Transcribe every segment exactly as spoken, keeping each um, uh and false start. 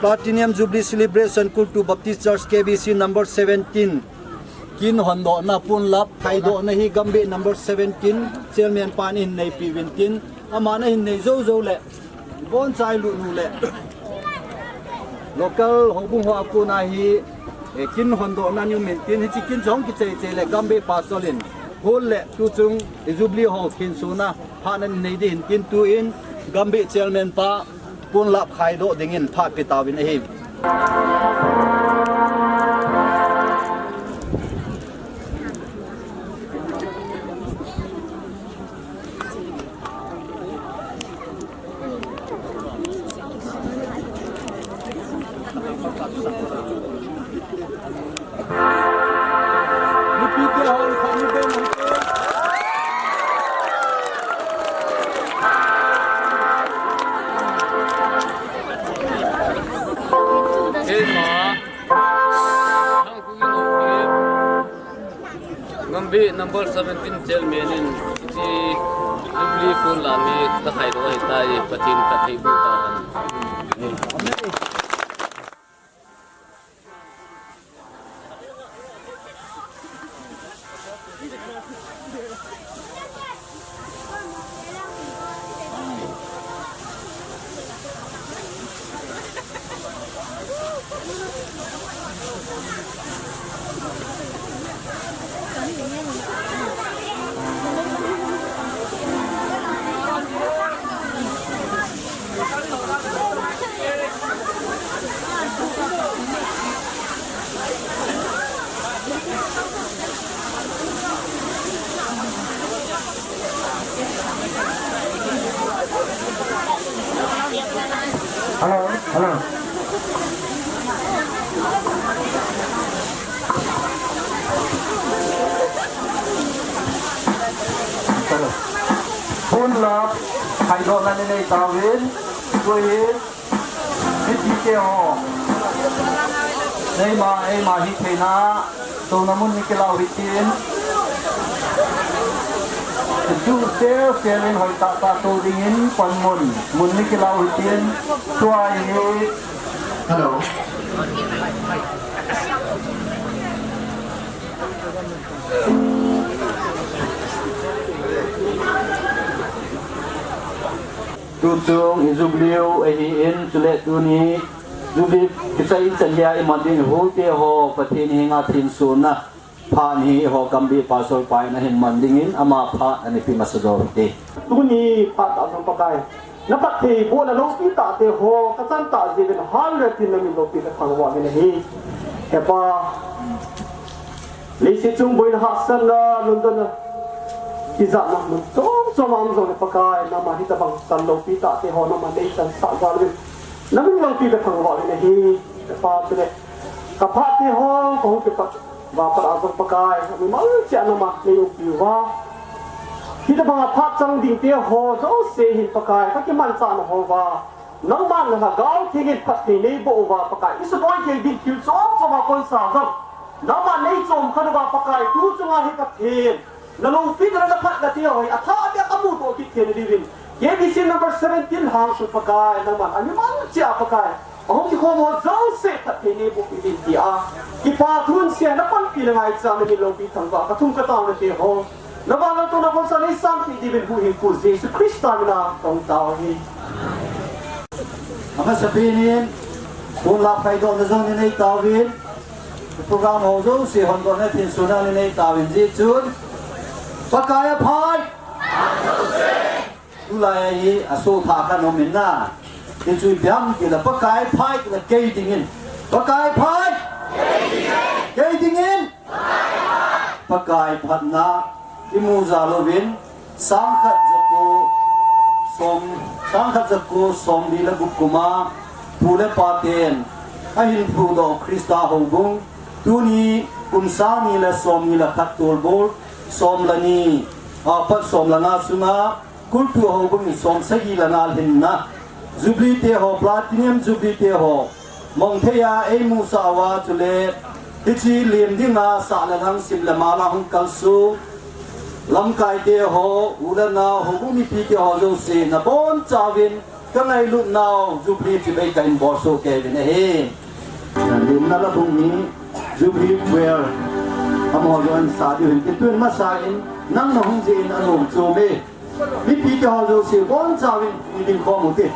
Platinum Jubilee Celebration Kultu Baptist Church K B C number seventeen. Kin hondohna ponlap khaidohna hi Gambih number seventeen chairman pan ahin neipeh uvin tin, aman ahin nei jou jou le, ibonchauva ilut nu le local houbung ho a kona hi, eh, kin hondohna nei um in tin, hiche kin jong kichai chai le Gambih Pastor in hol le tuchung i Jubilee ho khin suna phat anei ding in tin, tuin Gambih chairman pa ponlap khaidoh dingin phat pe tauvin ahi. Eima, Thangkhung in Haokip, Gambih number seventeen chairman in, hiche Jubilee ponlap hi kakhaidoh ahitai, Pathen phatthei boh tahen. Hello, hello. Hello. Ponlap khaidohna nei tauvin, tuhin, mipite ho, eima, eima hithei na, touna mun nei kilah u hitin, tu sel sel in hoitah tah tou dingin panmun, mun nei kilah u hitin, tua hi. Hello. Tuchung i Jubilee u ahin, chule tuni Jubilee kichai chan geiya iman ding i hol te ho Pathen henga thensona phat hi eiho Gambih Pastor pa in ahin man dingin ama phat ana pe masa jo hite. Tuni phat tah jong Pakai, na phattheibohna loupi tah te ho kachan tah jeh uvin hal le tin na min loupi kathangvah uvin ahi. He Pa, leiset chung boina hahsatna, lungdonna, ijatna mun chom chom a um jongle Pakai, nangman hitabang chan loupi tah te ho nangman nei chansah jal uvin, na min loupi kathangvah uvin ahi. He Pa, chule ka phat te ho kahung kipat uva pat a jong Pakai, mimal cheh a nangman nei umpi uva, hitabang a phat chang ding te ho jouse hin Pakai, ka kimanchahna ho uva nangman na Lhagao Theng in phatthei nei boh uva Pakai, i suboi thei ding thil chom chom a kon sa jong nangman nei chom khen uva Pakai, tu chunga hi Pathen, na loupina le na phatna te ho hi athah beh a ka mudoh kit theina diuvin, K B C number seventeen hang chu Pakai, nangman a mimal cheh a Pakai, ahung kikhom ho jouse phatthei nei boh peh in tia, kipa thu in sia na panpina ngaicha na min loupi thangvah ka thum ka taona te ho, na vanlaltouna bolsa nei sangpeh diuvin huhhingpu Jesu Christa mina kahung tao ahi. Amasapen in, ponlap khaidohna jong nei nei tauvin, program ho jouse hondohna thensona nei nei tauvin, hijeh chun, Pakai aphai! Tulai a hi asothah khat um in na. Hichu ipi ham tile Pakai phai tile kei dingin. Pakai phai! Kei dingin! Pakai phatna imu jal uvin, sangkhat jako som, sangkhat jako somli le gup kum a pu le pa ten ahin phudoh Christa houbung, tuni kum sang ni le somni le khat tolbol, som le ni, a, pat som le nga sunga, Kultu houbung in som sagi le nga lhinna, Jubilee te ho, Platinum Jubilee te ho, mong thei a eimusah uva, chule hiche lem dinga sah le lhang, sim le mal a hung kalsong lamkai te ho, u le nao, houbung mipi te ho jouse nabonchauvin Ka ngailutnau Jubilee chibai kahin bolsoh kei uvin ahi. Limna la bung hi Jubilee Choir amaho jong ansa diu ahin, tin tun masa in nang nahung jeh in anom chom e. Mipi teho jouse bonchauvin mi ding khom ute.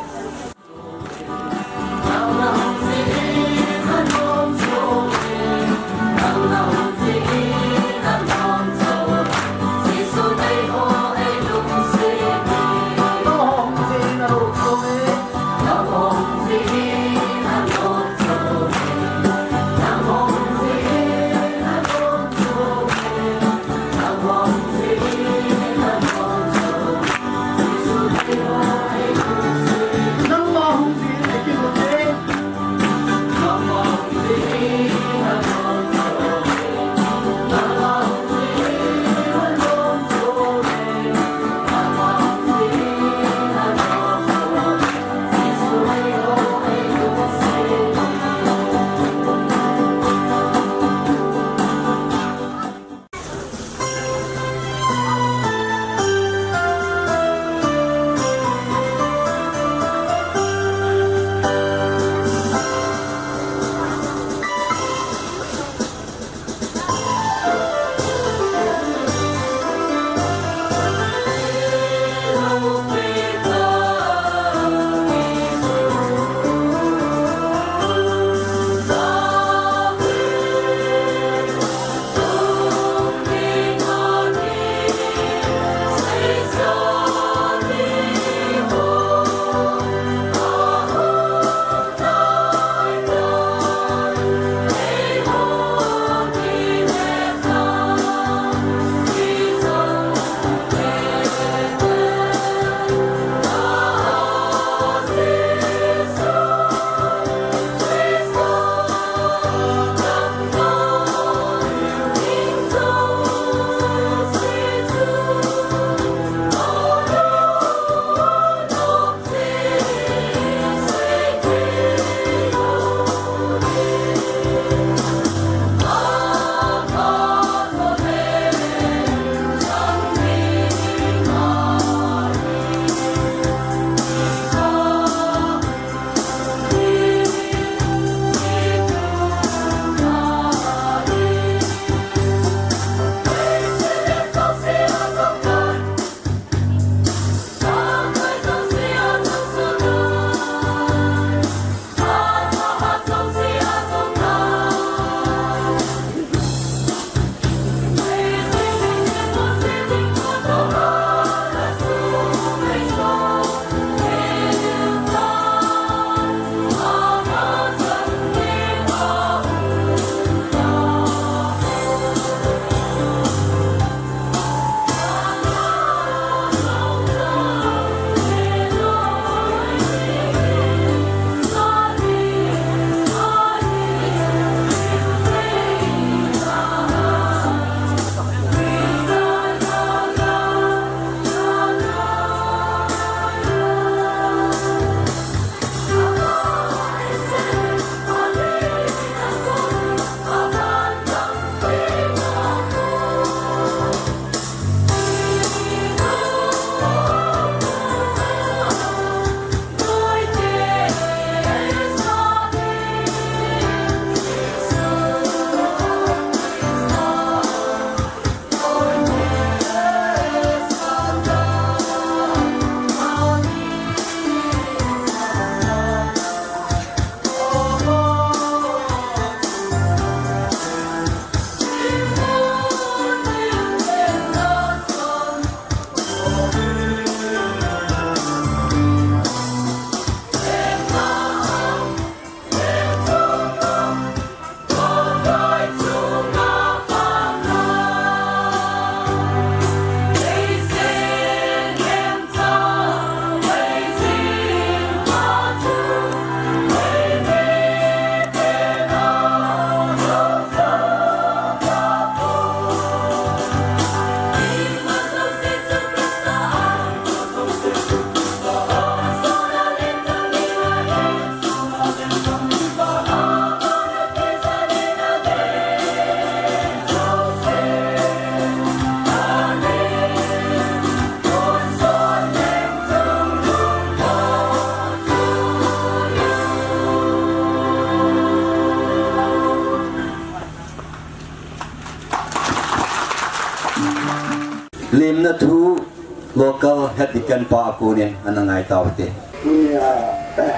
Local Head Deacon pa a konin ana ngai taute. Tunia,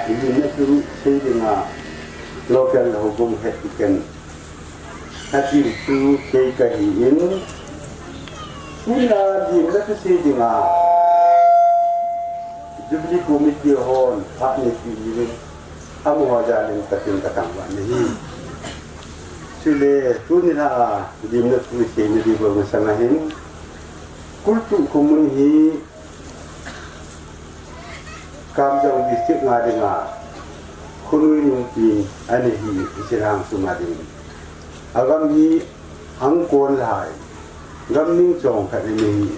limna thu sei dinga Local Houbung Head Deacon Hatim chu kei kahi in. Tunia limna thu sei dinga Jubilee Committee hon phat neipi in, amaho jalin Pathen kathangvah nahi. Chule tunia limna thu seina diuva masang ahin, Kultu khomun hi Kamjong District nga dinga khonui nungpi ana hi, Silhang sunga ding. Agam hi angkon lai, gam ning chong khat ana hi.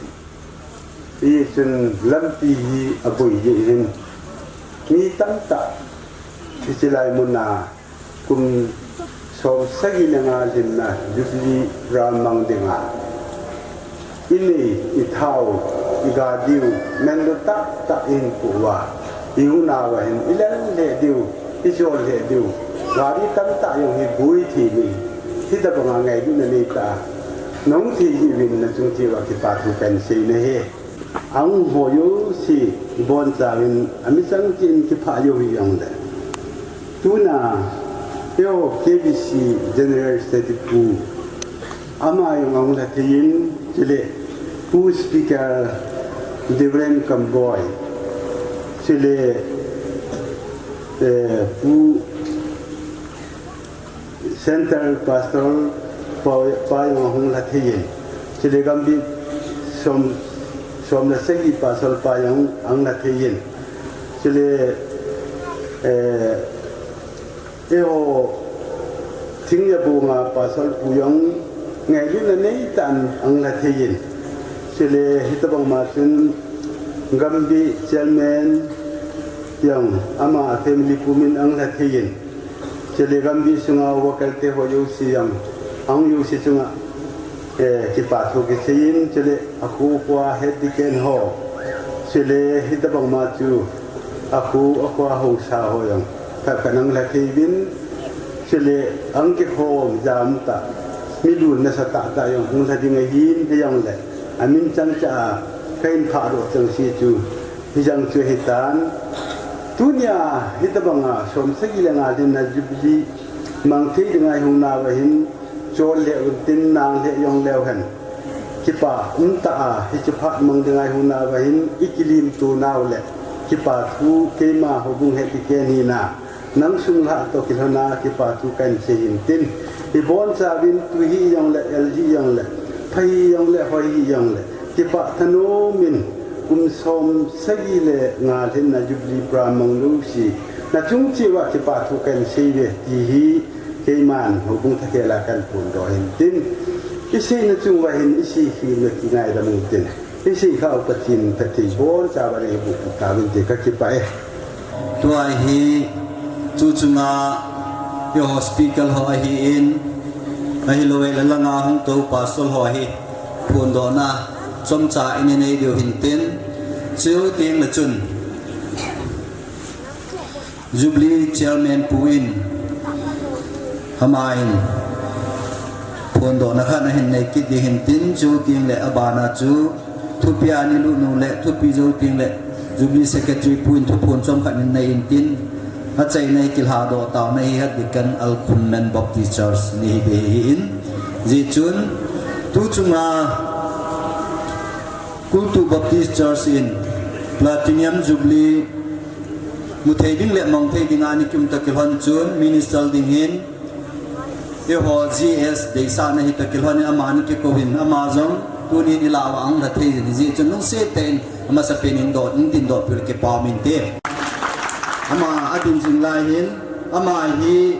Hichun lampi hi aboi jeh hin mi tamtah hiche lai muna kum som sagi le nga lhinna Jubilee ram mang dinga inei, ithao, igadiu, menlo tahtah ihin pu uva, ihung nauva hin ilel lheh diu, ijol lheh diu, gari tamtah jong hi boi thei in, hitabanga ngailutna neitah a nahung thei jeh uvin nachung cheh uva kipa thu kahin sei nahi. Ahung ho jouse ibonchauvin amichang cheh in kiphah jou hih jongle, tuna eiho K B C General Secretary pu, ama jong ahung lha thei in, chule Pu Speaker Reverend Kamboi, chule, eh, Pu Central Pastor pa, pa jong ahung lha thei in. Chule Gambih som, som le sagi Pastor pa jong ahung lha thei in. Chule, eh, eiho Thingyabonga Pastor pu jong ngailutna neitah in ahung lha thei in. Chule hitabang ma chun Gambih Chairman jong ama family pumin ahung lha thei in. Chule Gambih sunga worker te ho jouse jong, ahung jouse chunga, eh, kipa thu kisei in, chule akho akhoa Head Deacon ho, chule hitabang ma chu akho akhoa haosa ho jong phat phat in ahung lha thei uvin, chule ahung kikhom jam tah, mi lungna sa tah tah jong hung lha ding ahin, hijongle amin chang cheh a kahin phah doh chengse chu hijang chu ahitan. Tunia hitabanga som sagi le nga lhinna Jubilee mang thei dinga ihung nauva hin, chol lheh untin, nang lheh jong leu hen, kipa umtah a hiche phat mang dinga ihung nauva hin ikilimto nau le kipa thu keima Houbung Head Deacon hina nang sung lhah toh kilhona kipa thu kahin sei hintin. Ibonchauvin tu hih jongle, el hih jongle, pha hih jongle, hoi hih jongle, kipah thanom in kum som sagi le nga lhinna Jubilee program mang jouse nachung cheh uva kipa thu kahin sei uve ti hi keiman Houbung Thakhel a kahin phondoh hintin. Iseina chung uva hin isei khel le kingaidam untin. Isei khah u Pathen phatthei ibonchauva neiboh tauvin ti kakipah e. Tua hi tu chunga eiho speaker ho ahin, ahilou le langa hung tou pastor ho hi phondohna chomcha inei diu hintin, chuteng le chun Jubilee Chairman pu in, ama in phondohna khat ahin nei kit ding hintin, chuteng le abana chu thupi a ana lut nu le thupi jou teng le Jubilee Secretary pu in thuphon chomkhat ahin nei intin, achaina hi kilhadoh taona hi Head Deacon Alkhummen Baptist Church ni hi be hi in, hijeh chun tu chunga Kultu Baptist Church in Platinum Jubilee mu thei ding le mang thei dinga ana kium toh kilhon chun minister ding hin eiho G S deisahna hi toh kilhon in ama ana kikou in, ama jong tunin ilah uva ahung lha thei in, hijeh chun lungset tah in amasapen in ding doh, in ding doh peh u le kipa um inte. Ama adin jing lai hin, ama hi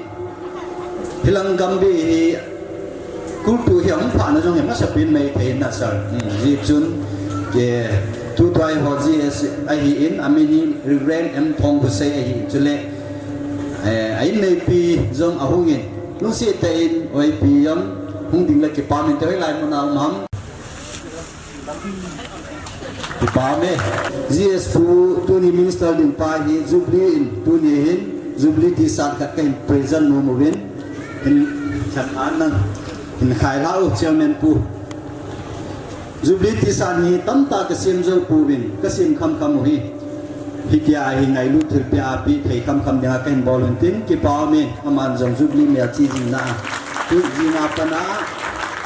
hilang Gambih hi kultu hi ahung phahna jong hi amasapen maithei in a sir. Hmm, hijeh chun, ke, tutua eiho G S ahin, amin hi Reverend M Thongkhosei ahi, chule, eh, a inneipi jong ahung in, lungset tah in oipi jong hung ding le kipa um inte, hoilai muna um ham. Kipa um e. G S pu tuni minister ding pa hi Jubilee in tuni hin Jubilee T-shirt khat kahin present nom uvin, hin khan an nang hin khai lha u Chairman pu. Jubilee T-shirt hi tamtah kasem jou pouvin, kasem khamkham u hi. Hitia hi ngailut thilpeh a peh thei khamkham dinga kahin bol u hintin, kipa umin, aman jong Jubilee melchih jingna a, tu jing a pat a,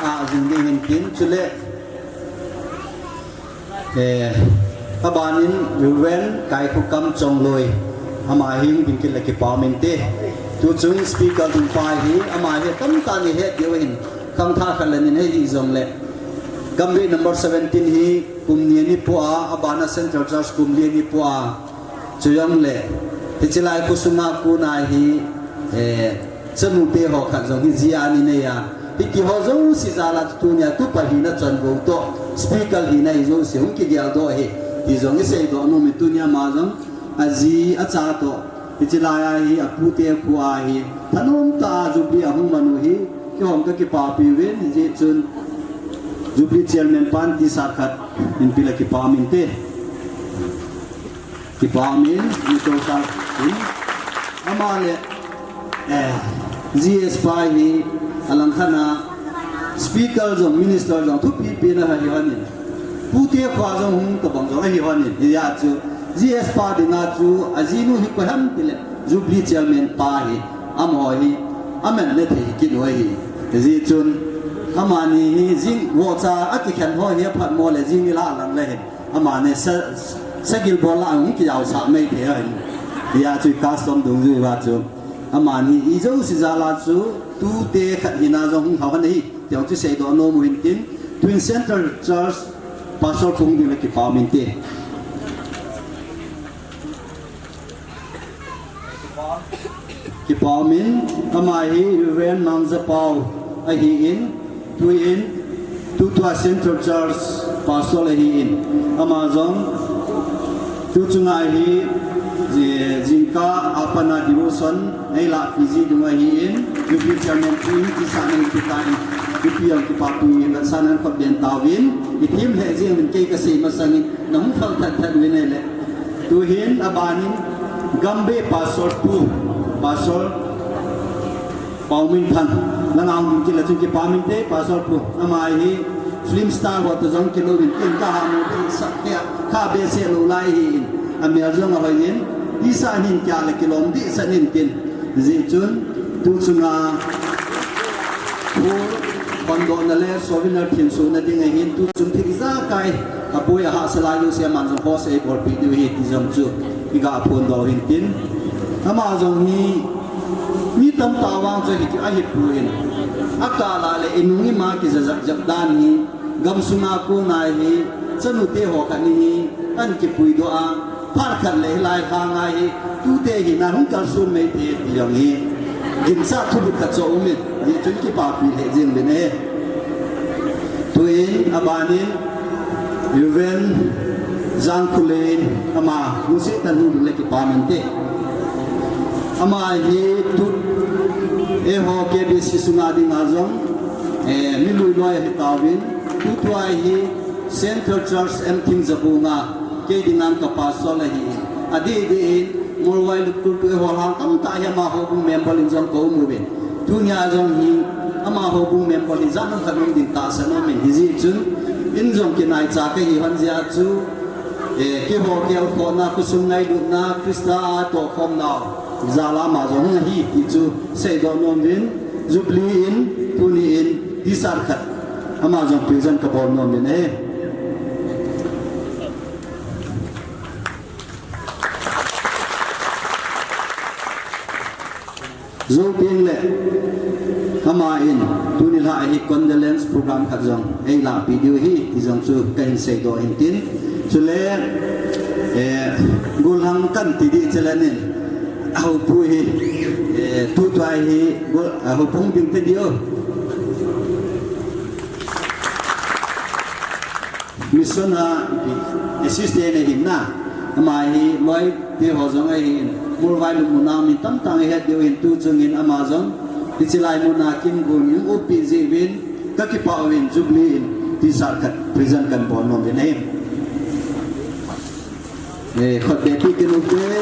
ajing ding hintin, chule, eh, abanin Reverend Kaikhokam Chongloi, ama hi hung ding kit le kipa umin te. Tuchung speaker ding pa hi, ama hi tamtah in ihet diu ahin, khangthah khat le ni ahi jongle, Gambih number seventeen hi kum ni ani po a, abana Central Church kum li ani po a. Chujongle, hiche lai khosunga kona hi, eh, chanute ho khat jong hi ji a ani nei a. Hitiho jouse jal a tunia tupa hina chonvou toh, speaker hina hi jouse hung kigeldoh ahi, ti jong iseidoh nom e. Tunia ama jong aji acha toh, hiche lai a hi apute khoa hi thanom tah a Jubilee ahung man u hi, keihon kakipapi uvin, hijeh chun Jubilee Chairman pan T-shirt khat hinpe le kipa umin te. Kipa umin, mi to sa in. Ama le, eh, G S pa hi alangkhat a speaker jong, minister jong thupi pena ahi honin, pute khoa jong hung tobang jong ahi honin, hijeh chun G S pa dinga chu ajinu hi koi ham tile Jubilee Chairman pa hi, amaho hi aman le thei kit u ahi. Hijeh chun amani hi jing vohcha akikhen ho hi aphatmo le jing ni la lang le hin, amani sa, sagil bol la ahung kijaosah mai thei ahin. Hijeh chun custom dungjui uva chu amani ijouse jal a chu tute khat hina jong hung hao ahi, ti jong chu seidoh nom u hintin, tuin Central Church Pastor pu hung ding le kipa umin te. Kipa umin, ama hi Reverend Mangjapao ahin, tuin, tutua Central Church Pastor ahin, ama jong, tuchunga hi, ji-, jingkah a pat a devotion eilahpi ji ding ahin, Jubilee Chairman chu in, T-shirt nei kitan, Jubilee jong kipapi in, la san an khop den tauvin, ithem lheh jeng uvin kei kasei masangin, nahung phal that that uvin ahile. Tuhin abanin Gambih Pastor pu, Pastor Paominphan, langa hung kit le chun kipa umin te, Pastor pu, ama hi film star ho toh jong kilou in tin, kahamu behseh, kha behseh lou lai ahin, amel jong ahoi in, T-shirt hin kia le kilom dehset in tin, hijeh chun, tuchunga, pu, phondohna le souvenir thensohna ding ahin, tuchung thil ijakai, aboi ahahsa lai jouse aman jong host eibolpeh diu ahi ti jong chu iga phondoh u hintin. Ama jong hi mi tamtah vang chu ahi, ahipoi, akah lah le inung ima kija jep jep dan hi, gamsunga kona hi, chanute ho khat ni hi, ahin kipuidoh a, phat khat le hilai lhanga hi, tute hina hung kalson mai thei ti jong hi, ginchat thulut khat chu aumin, hijeh chun kipapi lheh jeng uvin ahi. Tuin abanin, Reverend Jangkholen, ama lungset tah in hung ding le kipa umin te. Ama hi tu, eiho K B C sunga dinga jong, eh, mi lui loi ahi tauvin, tutua hi Central Church M Thingzabung a, kei dinga ka pastor ahin, adeh deh in, Muolvailup kultu eiho lhang tamtah hi ama houbung member in jong ka um uvin. Tunia jong hi, ama houbung member hi jat ham khat um ding tahsan aumin, hijeh chun, in jong kinaicha kahi hon jeh a chu, eh, keiho kelkhohna, khosung ngailutna, Christa a tohkhomnau jal a ama jong hung ahi ti chu seidoh nom uvin, Jubilee in, tuni in, T-shirt khat ama jong present kabol nom uvin ahi. Jou teng le, ama in, tuni lha hi condolence program khat jong eilahpi diu ahi, ti jong chu kahin seidoh in tin. Chule, eh, gollhang kan ti ding chule nin, ahupu hi, eh, tutua hi, gol, ahupu hung ding te diu. Mission a assistant ahin na, ama hi loi te ho jong ahin, Muolvailup muna mi tamtah in het diu ahin, tuchung in ama jong, hiche lai muna kin gun in upi jeh uvin, kakipah uvin Jubilee in T-shirt khat present kan bol nom uvin ahi. Eh, khut beh peh kit u hite.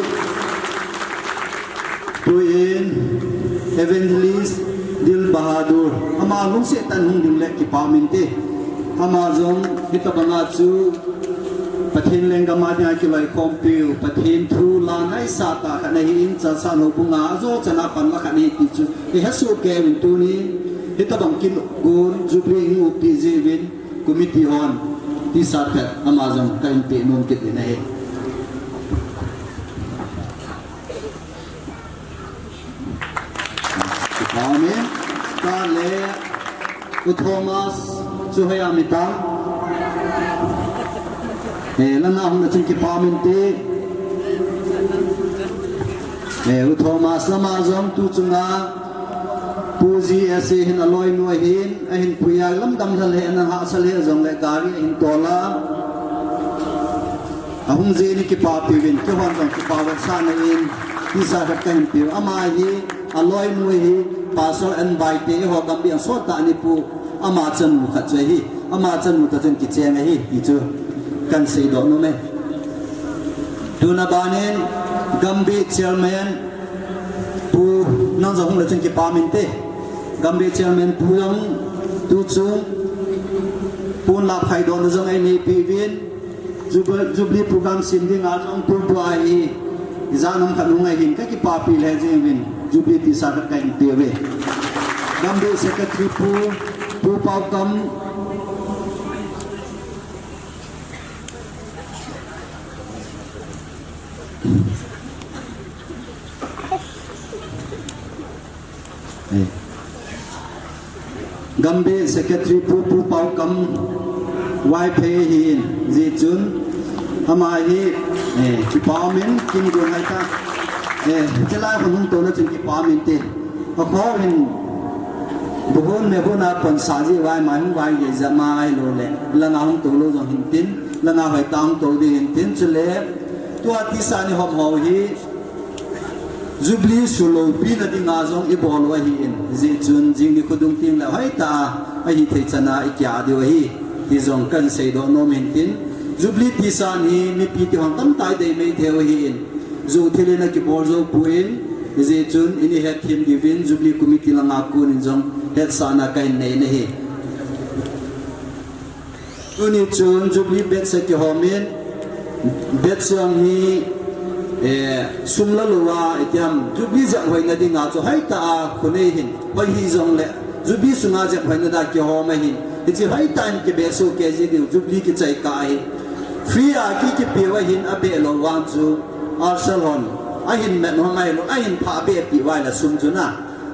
Tuin Evangelist Dil Bahadur, ama lungset tah in hung ding le kipa umin te. Ama jong hitabanga chu Pathen lenggam a dinga kiloikhompiu, Pathen thu la ngaisah tah khat ahin, Chalsan houbunga ajo chana panla khat ahi ti chu ihesoh kei uvin tuni hitabang kigon Jubilee hung upi jeh uvin committee hon T-shirt khat ama jong kahin peh nom kit in ahi. Amen. Tale U Thomas chu hoiya um tam? Eh, langa hung le chun kipah um inte. Eh, U Thomas lama jong tu chunga Pu G S A hin aloinu ahin, ahin puiya lamdang lheh le, ana hahsa lheh jongle gari ahin tol a. Ahung jeh in kipapi uvin, keihon jong kipa vetsahna in, T-shirt khat kahin peh u. Ama hi, aloinu hi, Pastor N. Baite, eiho Gambih a sot tah a ana pu, ama chanu khat chu ahi, ama chanu toh chun kicheng ahi, ti chu kahin seidoh nom e. Tuna banin, Gambih Chairman, Pu, nang jong hung le chun kipah um inte. Gambih Chairman Pu jong, tu chung, pon la phaidohna jong eina peh uvin, Jub-, Jubilee program sem dinga jong pu pu ahi, ijat ham khat hung ahin, kakipapi lheh jeng uvin, Jubilee T-shirt khat kahin peh uve. Gambih Secretary Pu, Pu Paokam, Eh. Gambih Secretary Pu, Pu Paokam Vaiphei ahin, hijeh chun ama hi, eh, kipah um in, kin gon hai ta. Eh, chelai hung hung touna chun kipah um inte. Akhoh hin, buhun mehun a ponsah jeh uva ama hung vai jeh jeh ma ahilou le, langa hung tou lou jong hintin, langa hoitah hung tou ding hintin, chule, tua T-shirt ni hom ho hi, Jubilee suloupina dinga jong ibol u ahin, hijeh chun jing nikho dung teng le hoitah a, ahithei chan a ikiah diu ahi, ti jong kahin seidoh nom hintin, Jubilee T-shirt hi mipi kihon tamtah idei maithei u ahin, jou thil in akibol jou poi, hijeh chun eina hetthem diuvin Jubilee Committee langa kon in jong hetsahna kahin nei in ahi. Tuni chun Jubilee badge akihom in, badge jong hi, eh, sum la lou a, itiham, Jubilee jep hoina dinga chu hoitah a khonei hin, hoi hijongle, Jubilee sunga jep hoina dinga kihom ahin, hiche hoitah in kibe soh kei ji diu, Jubilee kichai kah ahi. Free a ki, kipeh u ahin, abeh lou vang chu, Arsenal hon, ahin mat hom ahilou, ahin pha abeh peh uva ahile sum chu na.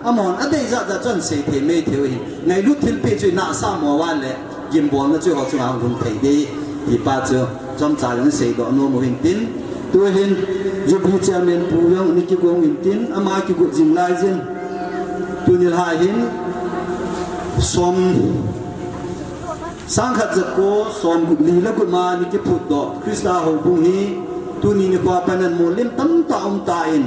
Amahon adei jat jat chu ahin sei thei maithei u ahin. Ngailut thilpeh chu inahsah mo uva le, gimbolna chu eiho chunga hung lhung thei ding, ti pa chu, chomcha jong iseidoh nom u hintin. Tuhin, Jubilee Chairman Pu jong ana kigong u hintin, ama kigot jing laijin. Tuni lha hin, som, sang khat jako, som gup li le gup ma ana kiphutdoh Christa houbung hi, tuni nikho a pat in molhem tamtah um tan,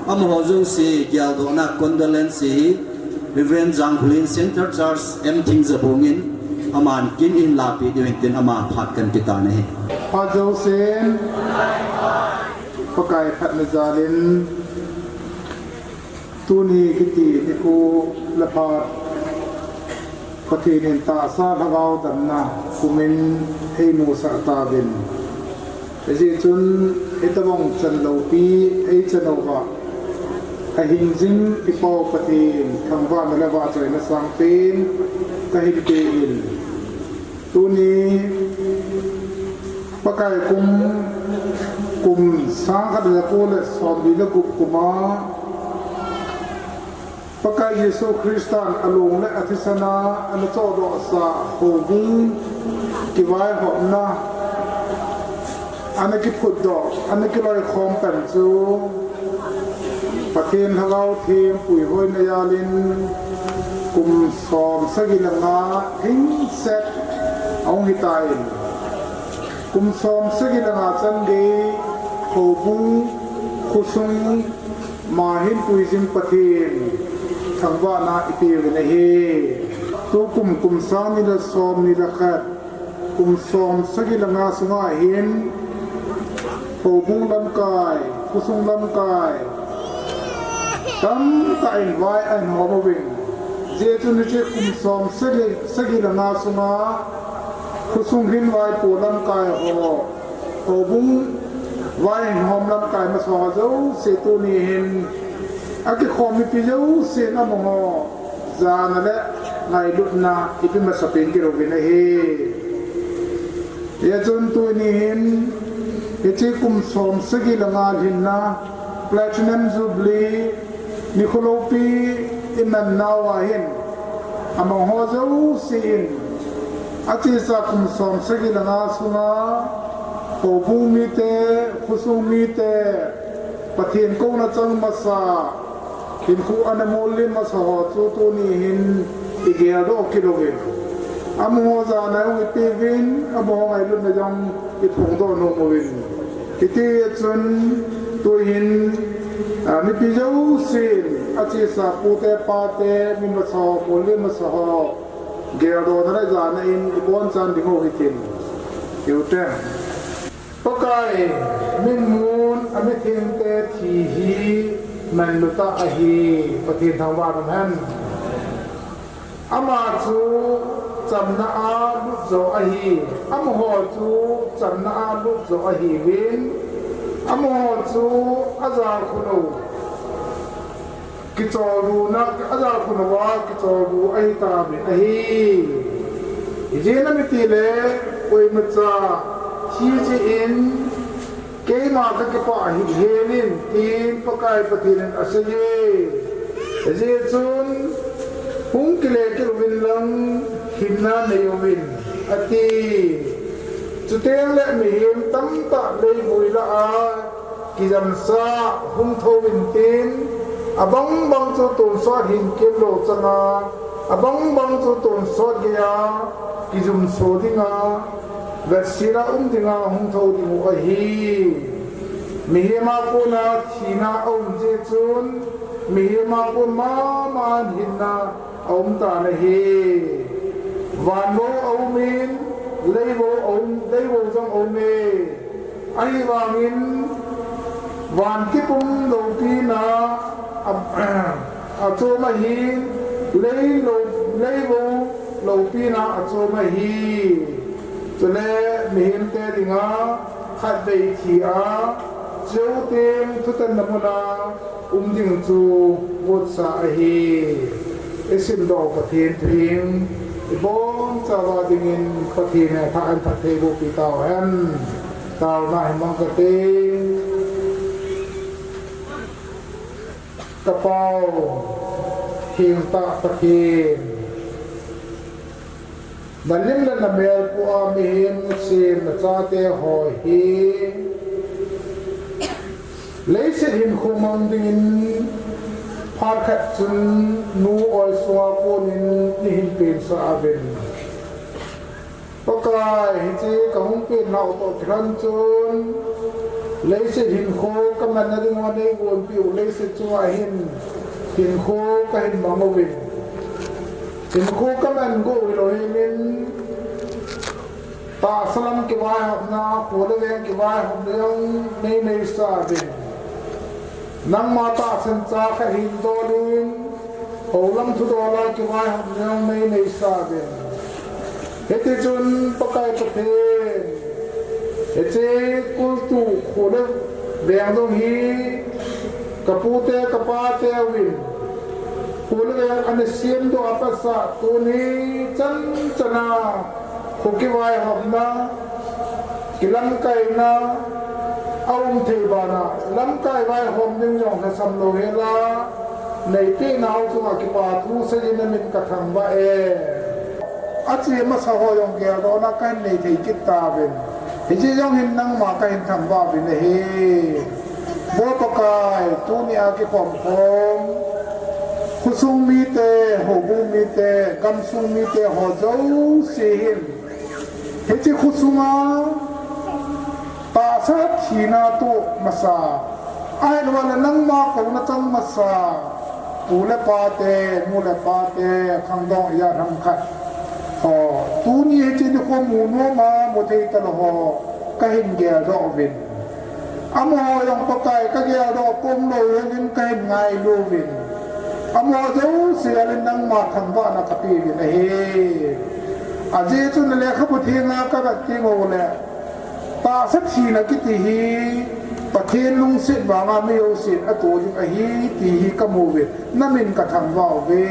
amaho jouse geldohna condolence hi, Reverend Jangkholin Central Church M Thingjabung in, aman kin eihin lapi diu hintin ama phat kahin pe tan ahi. Phat jousen, Pakai phatna jalin, tuni kiti nikho le phat, Pathen in tahsa lhagao damna pumin eimusah tauvin. Hijeh chun hitobang chan loupi eichan uva, ahing jing i Pau Pathen thangvahna le vahchoina sangpen kahin pe in. Tuni Pakai kum, kum sang khat le jako le somli le gup kum a, Pakai Jesu Christan along le athisan a ana chohdohsah houbung kivaihopna, ana kiphutdoh, ana kiloikhom pan chu Pathen Lhagao Theng puihoina jalin kum som sagi le nga lhingset ahung hitan, kum som sagi le nga chan gei houbung khosung ma hinpui jing Pathen thangvahna ipeuvin ahi. Tukum kum sang ni le som ni le khat, kum som sagi le nga sunga hin houbung lamkai, khosung lamkai tamtah in vai ahin hom uvin. Hijeh chun hiche kum som sagi, sagi le nga sunga Khosung hin vaipo lamkai ho, houbung vai hin hom lamkai masa ho jouse tuni hin akikhom mipi jouse in amaho jana le ngailutna ipi masapen kilouvin ahi. Hijeh chun tuni hin hiche kum som sagi le nga lhinna Platinum Jubilee nikho loupi iman nauva hin amaho jouse in achesa kum som sagi le nga sunga houbung mite, khosung mite, Pathen kouna chang masa, hinkho ana mollim masa ho chu tuni hin igeldoh kilouvin, amaho jana jong ipeuvin, amaho ngailutna jong iphongdoh nom uvin. Hiti chun tuhin, a, mipi jousen achesa pute pate, mi masa ho, mollim masa ho geldohna le jana in ibonchan ding u hitin. Iute. Pakai, min mun a mithengte thi hi manlu tah ahi, Pathen thangvah in umhen. Ama chu chamna a lut jo ahi, amaho chu chamna a lut jo ahiuvin, amaho chu ajalkhun u kicholruna, ajalkhun uva kicholru ahitauvin ahi. Ijeh inem itile, koimacha thi jeh in keima kakipah hih hen in, tin Pakai Pathen in aseiye. Hijeh chun, hung kile kit uvin lang hinna neiuvin, ati. Chutengle mihem tamtah leivui lah a kijamsa hung thou intin, abang bang chu tonsot hin kemlou changa, abang bang chu tonsot geiya kijumso dinga, vetsahna um dinga hung thou ding u ahi. Mihem a kona thina aum jeh chun, mihem a kon mama in hinna aum tan ahi. Vanbou aumin, leibou aum, leibou jong aume. Ahivangin, van kipum loupina a, achom ahin, lei lou, leibou loupina achom ahi. Chule mihemte dinga khatvei thi a, chuteng thutanna muna um ding chu votsa ahi. Isimdoh Pathen thu hi ibonchauva dingin Pathen in phattheiboh pi tauhen. Taona hin mang kate. Ka Pa u, thengtah Pathen, nalim le namel pua mihem nasem nachate ho hi leiset hinkho mang dingin phat khat chun nu oisunga konin neihin pensah uvin. Pakai, hiche kahung pen nau toh kilhon chun, leiset hinkho kaman nading uva neigonpeh u leiset chunga hin hinkho kahin mang uvin. Hinkho kaman go hilou hen in, tahsa lam kivaihopna, kho le veng kivaihopna jong neineisah uvin. Nangma tahsan cha kahin donin, houlam thudol a kivaihopna jong neineisah uvin. Hitichun Pakai Pathen, hiche kultu kho le veng jong hi kapute kapate uvin kho le veng ana semdoh a pat a tuni chan chana kho kivaihopna, kilamkaina aum thei bana, lamkai vaihom ding jong lhasam louhela, neipeh nau chunga kipa thu seijin namin kathangvah e. Ache masa ho jong geldohna kahin nei thei kit tauvin. Hiche jong hin nangma kahin thangvah uvin ahi. Vo Pakai, tunia kikhom khom khosung mite, houbung mite, gamsung mite ho jouse hin hiche khosunga tahsa thina toh masa, ahiloule nangma kouna chang masa, pu le pate, nu le pate, khangdong ijat ham khat ho, tuni hiche nikho mu noma mu thei talou ho kahin geldoh uvin. Amaho jong Pakai kageldoh pum lou jengin kahin ngailu uvin. Amaho jouse a le nangma thangvahna kapeuvin ahi. Ajeh chu na lekhabu thenga ka vet teng uleh, tahsa thina kiti hi Pathen lungset vanga mi jousen ato ding ahi ti hi ka mu uve, na min ka thangvah uve.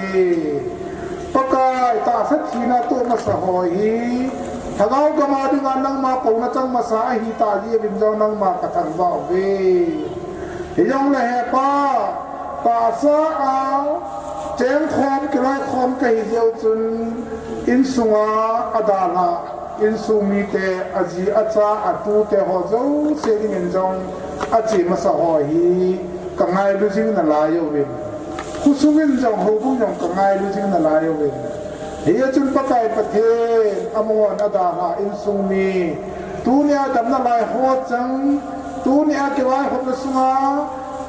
Pakai, tahsa thina toh masa ho hi, lhagao gam a dinga nangma kouna chang masa ahi tah jeh uvin jong nangma ka thangvah uve. Hijongle he Pa, tahsa a chengkhom, kilaikhom kahi jeh u chun, insunga adalhah, insung mite, aji, acha, atute ho jouse dingin jong ache masa ho hi ka ngailu jing nalai uvin. Khosung in jong, houbung jong ka ngailu jing nalai uvin. Hijeh chun Pakai Pathen, amahon adalhah insung mi, tunia damna lai ho chang, tunia kivaihopna sunga,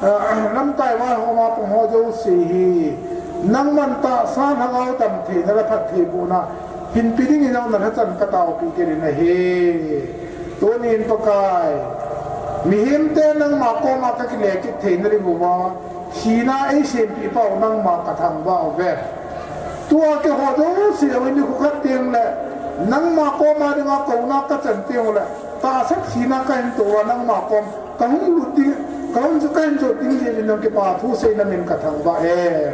ah, lamkai vaihom a pang ho jouse hi, nangman tahsa lhagao damtheina le phattheibohna hinpe dingin jong na lhachan ka taopi kit in ahi. Tunin Pakai, mihemte nangma koma ka kile kit theina diuva, thina eisempeh pau nangma ka thangvah uve. Tua keiho jouse jong nikho khat tengle, nangma koma dinga kouna ka chan teng uleh, tahsa thina kahin to uva nangma kom kahung lut ding, kahung chu kahin jot ding jeh uvin jong kipa thu seiyin na min ka thangvah e.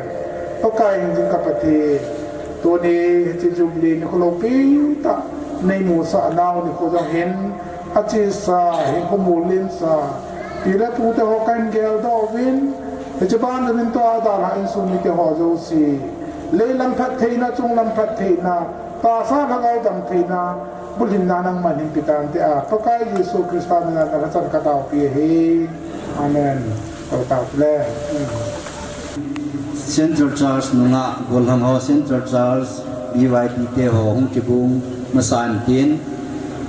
Pakai hingjing ka Pathen, tuni hiche Jubilee nikho loupi tah neimusah nau nikho jong hin, achesa, hinkho molin sa, pi le pute ho kahin geldoh uvin, hiche ban uvin tua adalhah insung mite ho jouse, leilam phattheina, chunglam phattheina, tahsa lhagao damtheina, bulhinna nangman hinpe tante a, Pakai Jesu Christa mina na lhachan ka taopi ahi. Amen. Ka taopi le. Central Church nunga, golhang ho Central Church, B Y P te ho hung kibung masan tin,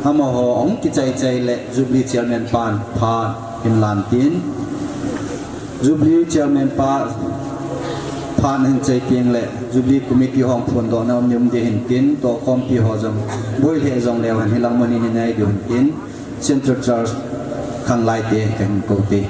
amaho hung kichai chai le Jubilee Chairman pan phat hin lan tin, Jubilee Chairman pa phat hin chai teng le Jubilee Committee hung phondohna um ding um ding hin tin, tohkhompi ho jong boi lheh jong leu hen hilang mun in hin nai diu hin tin, Central Church khanglai te kahin kou te.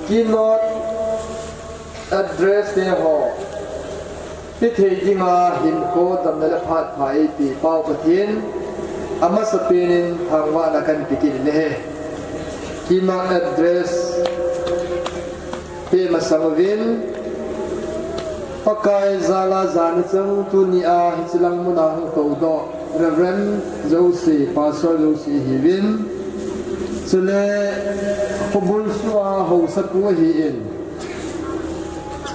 Keynote address te ho, hithei dinga hinkho damna le phat pha eipeh Pau Pathen, amasapen in thangvahna kahin pe kit in ahi. Keynote address pe masang uvin, Pakai jala jana chang tunia hichilang muna hung toudoh Reverend jouse, Pastor jouse hiuvin, chule khobul sunga haosapu ahin,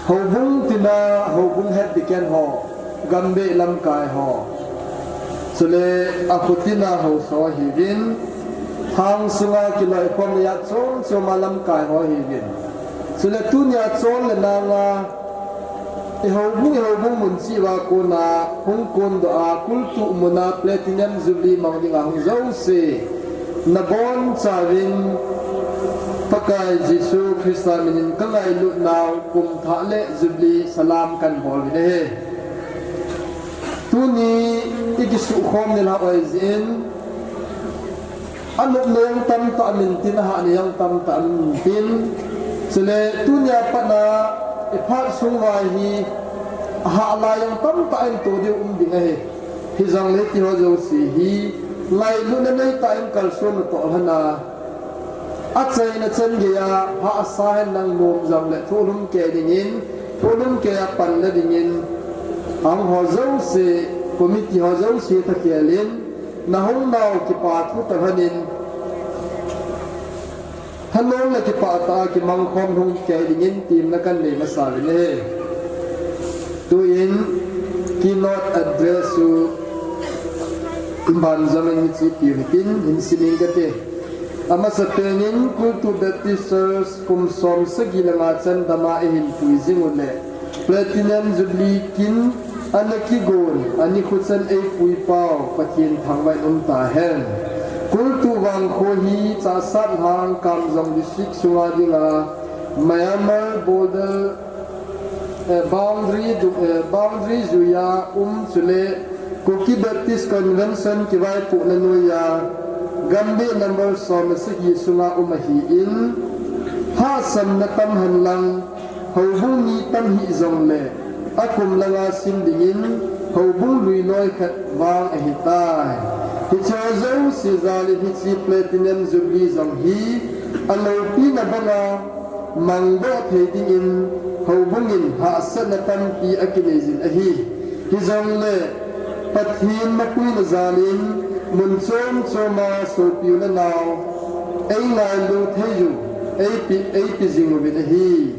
houbung tina houbung het ding ho, gambeh lamkai ho, chule akhotina haosa hiuvin, thang sunga kiloikhomna a chom choma lamkai ho hiuvin, chule tunia chol le nanga ihoubung, ihoubung mun cheh uva kona hung kondoh a, kultuh muna Platinum Jubilee mang dinga hung jouse, nabonchauvin Pakai Jesu Christa minin kangailutnau kumthah le Jubilee salam kahin bol uvin ahi. Tuni ikisuhkhom nilhah ahi jeh in, anopna jong tamtah amin tin, ahahna jong tamtah amin tin, chule tunia patna iphat sung uva hi ahah lai jong tamtah ahin to diu um ding ahi. Hijongle hitiho jouse hi ngailutna neitah in kalsonna toh lhona, achaina chan geiya hahsa henlang, nom jongle thohlum kei dingin, thohlum keiya panna dingin, ahung ho jouse, committee ho jouse thakhel in, nahung nau kipa thu talhon in, thanom le kipah tah a kimangkhom lhung kei dingin temna kahin nei masa uvin ahi. Tuin keynote address u banjom in hiche tiu hitin hin sim inge kati. Amasapen in Kultuh Baptist Church kum som sagi le nga chan dama eihin pui jing u le Platinum Jubilee kin ana kigon a nikho chan eipui pau Pathen thangvah in um tahen. Kultuh vangkho hi Chassad Lhang Kamjong District sunga dinga Myanmar border, eh, boundary du-, eh, boundary juiya um chule Kuki Baptist Convention kivaipohna noiya gambeh number som le sagi sunga um ahin, hahsatna tam henlang, houbung mi tam hih jongle, akum langa sim dingin houbung lui loi khat vang ahitai. Hiche jouse jal in hiche Platinum Jubilee jong hi aloupina banga mangdoh thei dingin houbung in hahsatna tampi akinei jin ahi. Hijongle Pathen mapuina jal in mun chom choma sopi u le nao eingailu thei u eipe, eipe jing uvin ahi.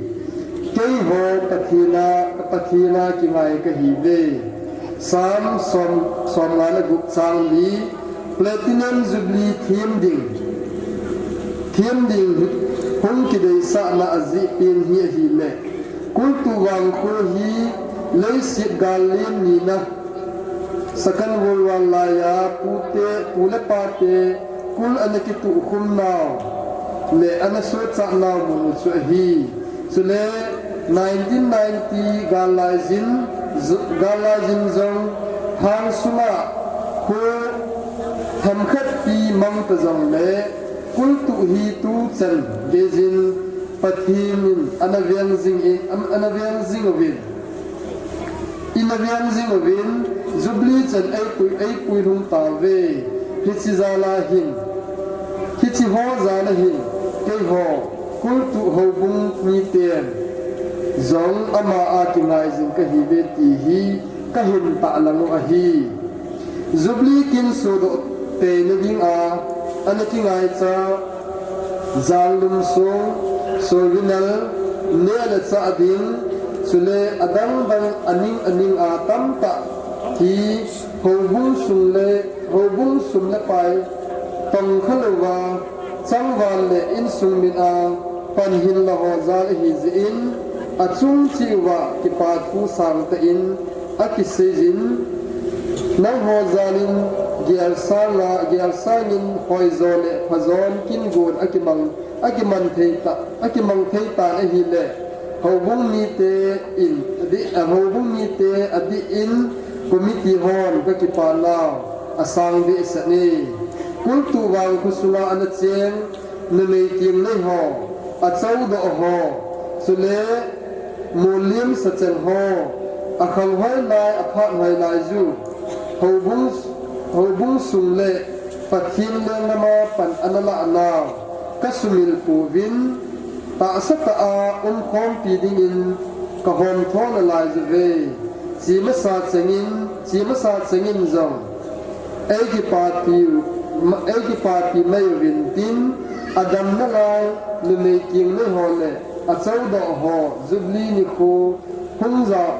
Keiho Pathen a, Pathen a kingai kahiuve. Psalm som, som nga le gup chang li, Platinum Jubilee them ding, them ding hung kideisahna ajeh pen hi ahile, kultuh vangkho hi leiset gal len nina, Second World War laiya pute, pu le pate kul ana kituhkhum nau le ana sochat nau mun u chu ahi. Chule nineteen ninety gal laijin, j-, gal laijin jong hang sunga kho themkhat pi mang ta jongle, kultuh hi tuchan geijin Pathen in ana veng jing in, am-, ana veng jing uvin. Ina veng jing uvin, Jubilee chan eipui, eipui lhung tauve. Hiche jal a hin, hiche ho jal a hin, keiho, kultuh houbung miten jong ama a kingai jing kahiuve ti hi kahin tahlang u ahi. Jubilee kin sodoh teina dinga ana kingaicha, janglum sung, souvenir, neh le chah ding, chule adang dang aning aning a tamtah hi houbung sung le, houbung sum le pai tongkha louva, changval le insung min a pan hinla ho jal ahi jeh in, achung cheh uva kipa thu sangtah in akiseijin, nangho jal in gel sanga, gel sangin hoijo le phajon kin gon akimang, akiman thei ta, akimang thei tan ahile, houbung mite in, adih, houbung mite adih in committee hon kakipa nau asang behseh e. Kultuh vangkho sunga ana cheng numei tenglei ho, Achoudoh ho, chule mulim sacheng ho, akhang hoi lai, aphat hoi lai ju, houbung, houbung sung le Pathen lenggam a pan ana lah nau kasumil pouvin, tahsa tah a umkhompi dingin kahomtho nalai juve. Chemasa chengin, chemasa chengin jong eikipapi, eikipapi mai uvin tin, adamna lai numei kingnoi ho le achoudoh ho, Jubilee nikho hung jao,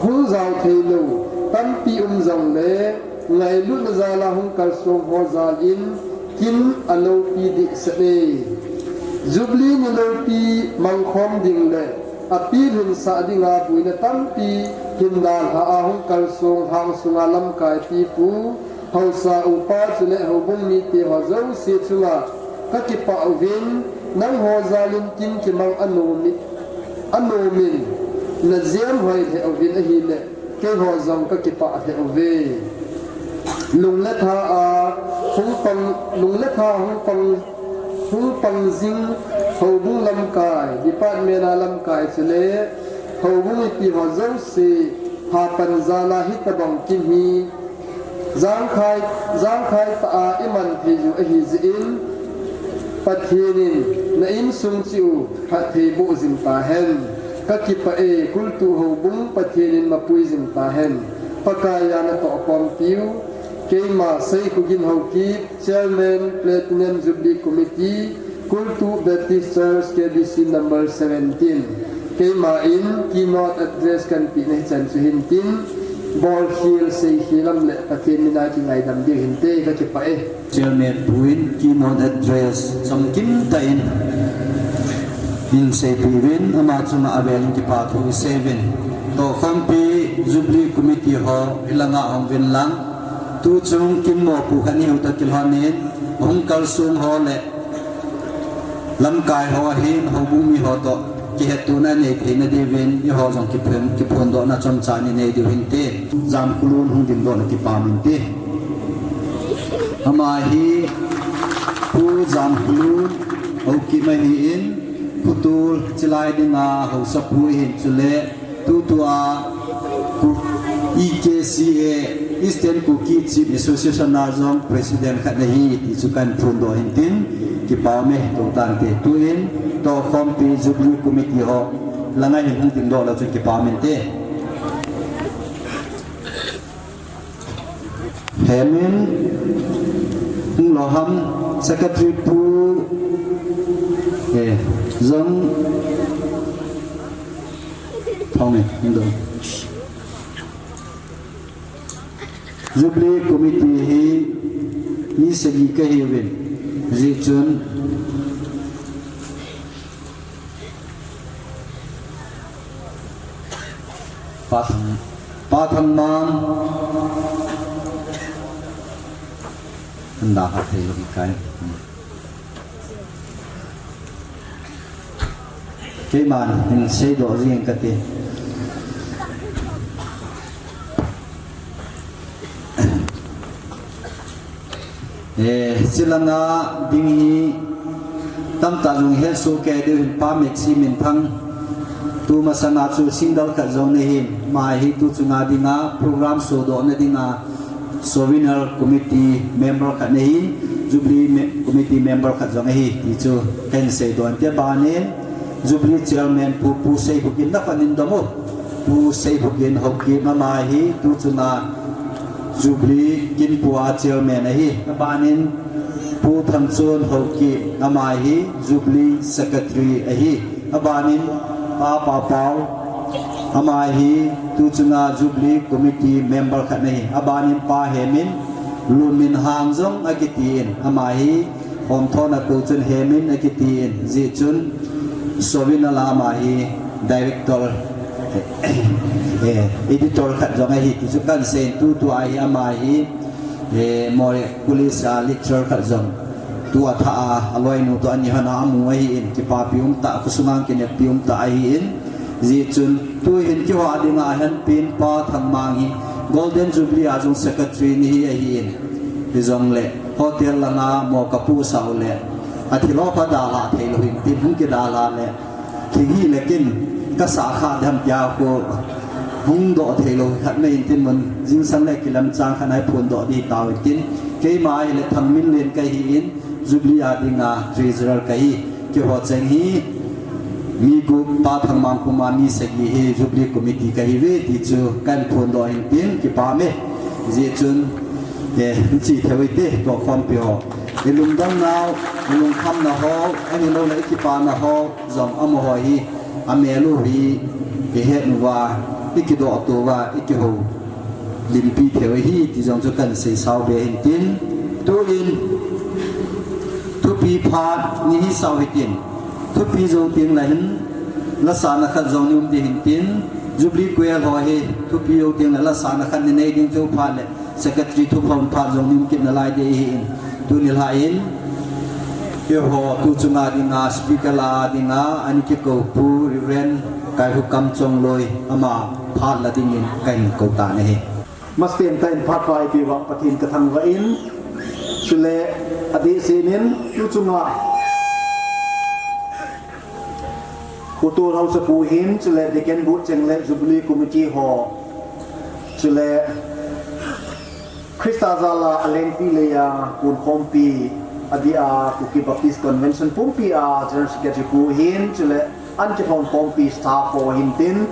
hung jao theilou tampi um jongle, ngailutna jal a hung kalsong ho jal in kin aloupi dehset e. Jubilee ni loupi mangkhom ding le apilhinsah dinga boina tampi hin dalha a hung kalsong hangsunga lamkai pipu, haosa upa chule houbung mite ho jouse chunga kakipah uvin, nangho jal in kin kimang anom in, anom in najem hoi lheh uvin ahile, keiho jong kakipah lheh uve. Lung le tha a hung pang, lung le tha hung pang, hung pang jing houbung lamkai, department a lamkai chule houbung mipi ho jouse hapan jal a hitobang kin hi jangkhai, jangkhai tah a iman thei u ahi jeh in, Pathen in na insung cheh u phatthei boh jing tahen. Kakipah e, kultu houbung Pathen in mapui jing tahen. Pakaiya natohkhompiu, keima Seikhogin Haokip, Chairman, Platinum Jubilee Committee, Kultu Baptist Church, K B C number seventeen. Keima in keynote address kanpeh na hichan chu hintin, bolkhel seikhel lam le Pathen mina kingaidam diu hinte, kakipah e. Chairman pu in keynote address chamkim tah in eiseipeh uvin, ama chunga avel in kipa thu isei uvin. Tohkhompi Jubilee Committee ho ilanga um uvin lang. Tuchung kin mopo khat ihiu toh kilhon in, hung kalsong ho le lamkai ho ahin, houbung mi ho toh kihettohna nei theina diuvin, eiho jong kiphon, kiphondohna chomcha inei diu hinte. Jamkholun hung dingdoh le kipah uvinte. Ama hi Pu Jamkholun, Haokip ahin, Phutul chilai dinga haosapu ahin, chule tutua Ku-, E K C A, Eastern Kuki Chief Association a jong President khat ahi ti chu kahin phondoh hintin, kipah ume, toh tante. Tuin Tohkhompi Jubilee Committee ho langa hin hung dingdoh le chun kipah umin te. Hemin, hung lou ham, Secretary Pu, eh, jong, thong e, hung lou. Jubilee Committee hi mi sagi kahiuvin, hijeh chun, Pa Thang, Pa Thangmang. Anda ha thei lou kai. Keiman hin seidoh jing kate. Eh, chilanga ding hi tamtah jong hesoh kei diu hin, Pa Metsi Minthang, tumasanga chu single khat jong nahin, ama hi tuchunga dinga program sodohna dinga souvenir committee member khat nahin, Jubilee me-, committee member khat jong ahi, ti chu kahin seidoh inte. Abanin Jubilee Chairman Pu, Pu Seihugin, napan in dom u. Pu Seihugin Haokip, ama hi tuchunga Jubilee kinpua Chairman ahi. Abanin Pu Thangchon Haokip, ama hi Jubilee Secretary ahi. Abanin Pa Papau, ama hi tuchunga Jubilee Committee member khat ahi. Abanin Pa Hemin, Lunminhang jong akitin, ama hi Homthona kou chun Hemin akitin, hijeh chun Sovin a lama hi director, eh, editor khat jong ahi, ti chu kahin seiyin, tutua hi ama hi, eh, Moreh College a lecturer khat jong, tua thah a, aloinu toh ani hon a amu ahin, kipapi umtah, khosunga kineppi umtah ahin, hijeh chun tuhin keiho dinga ahin pen Pa Thangmang hi Golden Jubilee a jong secretary nahi ahin, hijongle hotel langa mo kapu sao le Athilou kha dalha thei lou hin tin, hung kidalha le, thing hi le kin, ka sa kha dem tia ko, hung doh thei lou khat me hin tin mun, jingsan le kilam chang khan ai phun doh di tau hin tin, keima hi le Thangminlen ka hi in, Jubilee a dinga treasurer ka hi, kiho cheng hi, mi gup Pa Thangmangkuma mi sagi hi Jubilee Committee ka hi ve ti chu kan phun doh hin tin, kipa me, zi chun, eh, chi thei ve te, to khom pi ho. I lungdam nau, i lungkham na ho, ahilou le i kipa na ho, jong amaho hi, a mel u hi, i het uva, i kidoh to uva, i kiho limpi thei u hi, ti jong chu kan sei sau be hin tin. Tu in, thupi phat, ni hi sau hi tin. Thupi jou ting le hin, la sa na khat jong ni um di hin tin. Jubilee Choir ho hi, thupi jou ting le la sa na khat ni nei ding chu phat le. Secretary thuphon phat jong ni um kit na lai di hi in. Tuni lai in, eiho tu chunga dinga speaker la dinga, ani kikou pu Reverend Kaihu Kamchongloi ama phat la dingin kahin kou ta na hi. Masten ta in phat pai pi vang Pathen ka thangvah in, chule adeh sinin tu chunga Pu Tolhausa pu hin, chule Deacon bu cheng le Jubilee Committee ho, chule Christa jala alengpi leiya, kun khompi, adia Kuki Baptist Convention pumpi a General Secretary pu hin, chule an kithon khompi staff ho hin tin,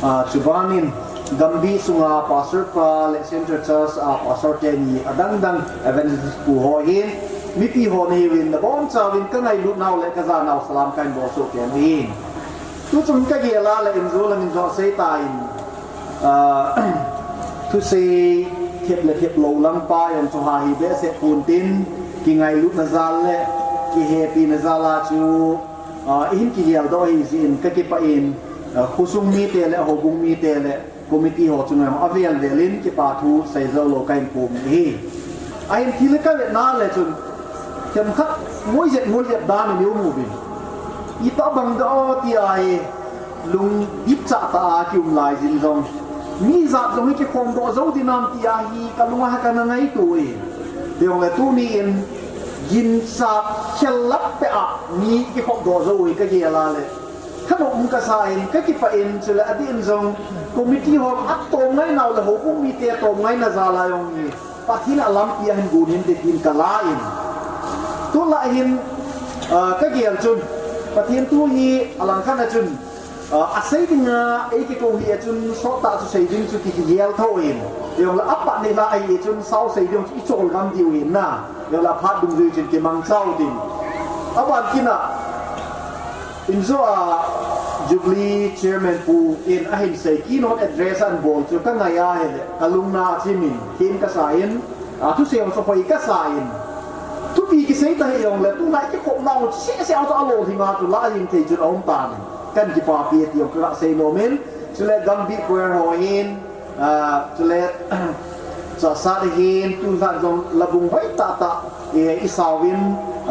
a, chubanin Gambih sunga Pastor pa le Central Church a Pastor teni adang dang evangelist pu ho hin, mipi ho nahiuvin, nabonchauvin ka ngailut nau le ka ja nau salam kahin bol soh kei in. Tu chung ka gel a le in jo lang in jo sei ta in, a, thusei thep le thep lou lang pa jong chu ha hi behseh pon tin, kingailutna jal le kihepina jal a chu, a, i hin kigel doh ahi jeh in ka kipah in, a, khosung mite le houbung mite le committee ho chunga avel vel in kipa thu sei jou lou kahin pom in ahi. Ahin thil ka vetna le chun themkhat moi jet moi jet dan in i um uvin. Itobang doh ti ahi. Lungdip chah tah a kium lai jin jong, mi jat jong hi kikhom doh jou dinam ti ahi, ka lung a hi kana ngaito e. Tijongle tuni in ginchat khel lap peh a mi kikhom doh jou e ka gel a le. Thanop um kasa in, ka kipah in, chule adeh in jong committee ho atom ngai nau le houbung mite atom ngaina jal a jong hi Pathen a lampi ahin gon hinte tin ka la in. Tulai hin, ah, ka gel chun, Pathen thu hi alangkhat a chun, ah, asei dinga, ei kikou hi a chun, sot tah chu sei ding chu ki, kigel tho in. Jongle apat ni la ahi chun, sao sei ding chu i chol ngam diu hin na. Jongle aphat dungjui chun kimangcha u tin. Aban kit a, Injo a Jubilee Chairman pu in ahin sei keynote address ahin bol chu ka ngai a hile, ka lungna a chim in, kin kasa in, a thusei jong chu hoi kasa in. Thupi kisei ta hijongle, tulai kikhopna u seh seh a chu alolhing a chu la jing thei chun aum tan. Kan kipapi ti jong ka sei nom in, chule Gambih Choir ho hin, Ah, chule, chasat hin, tu jat jong labung hoi tah tah, eh, i sauvin,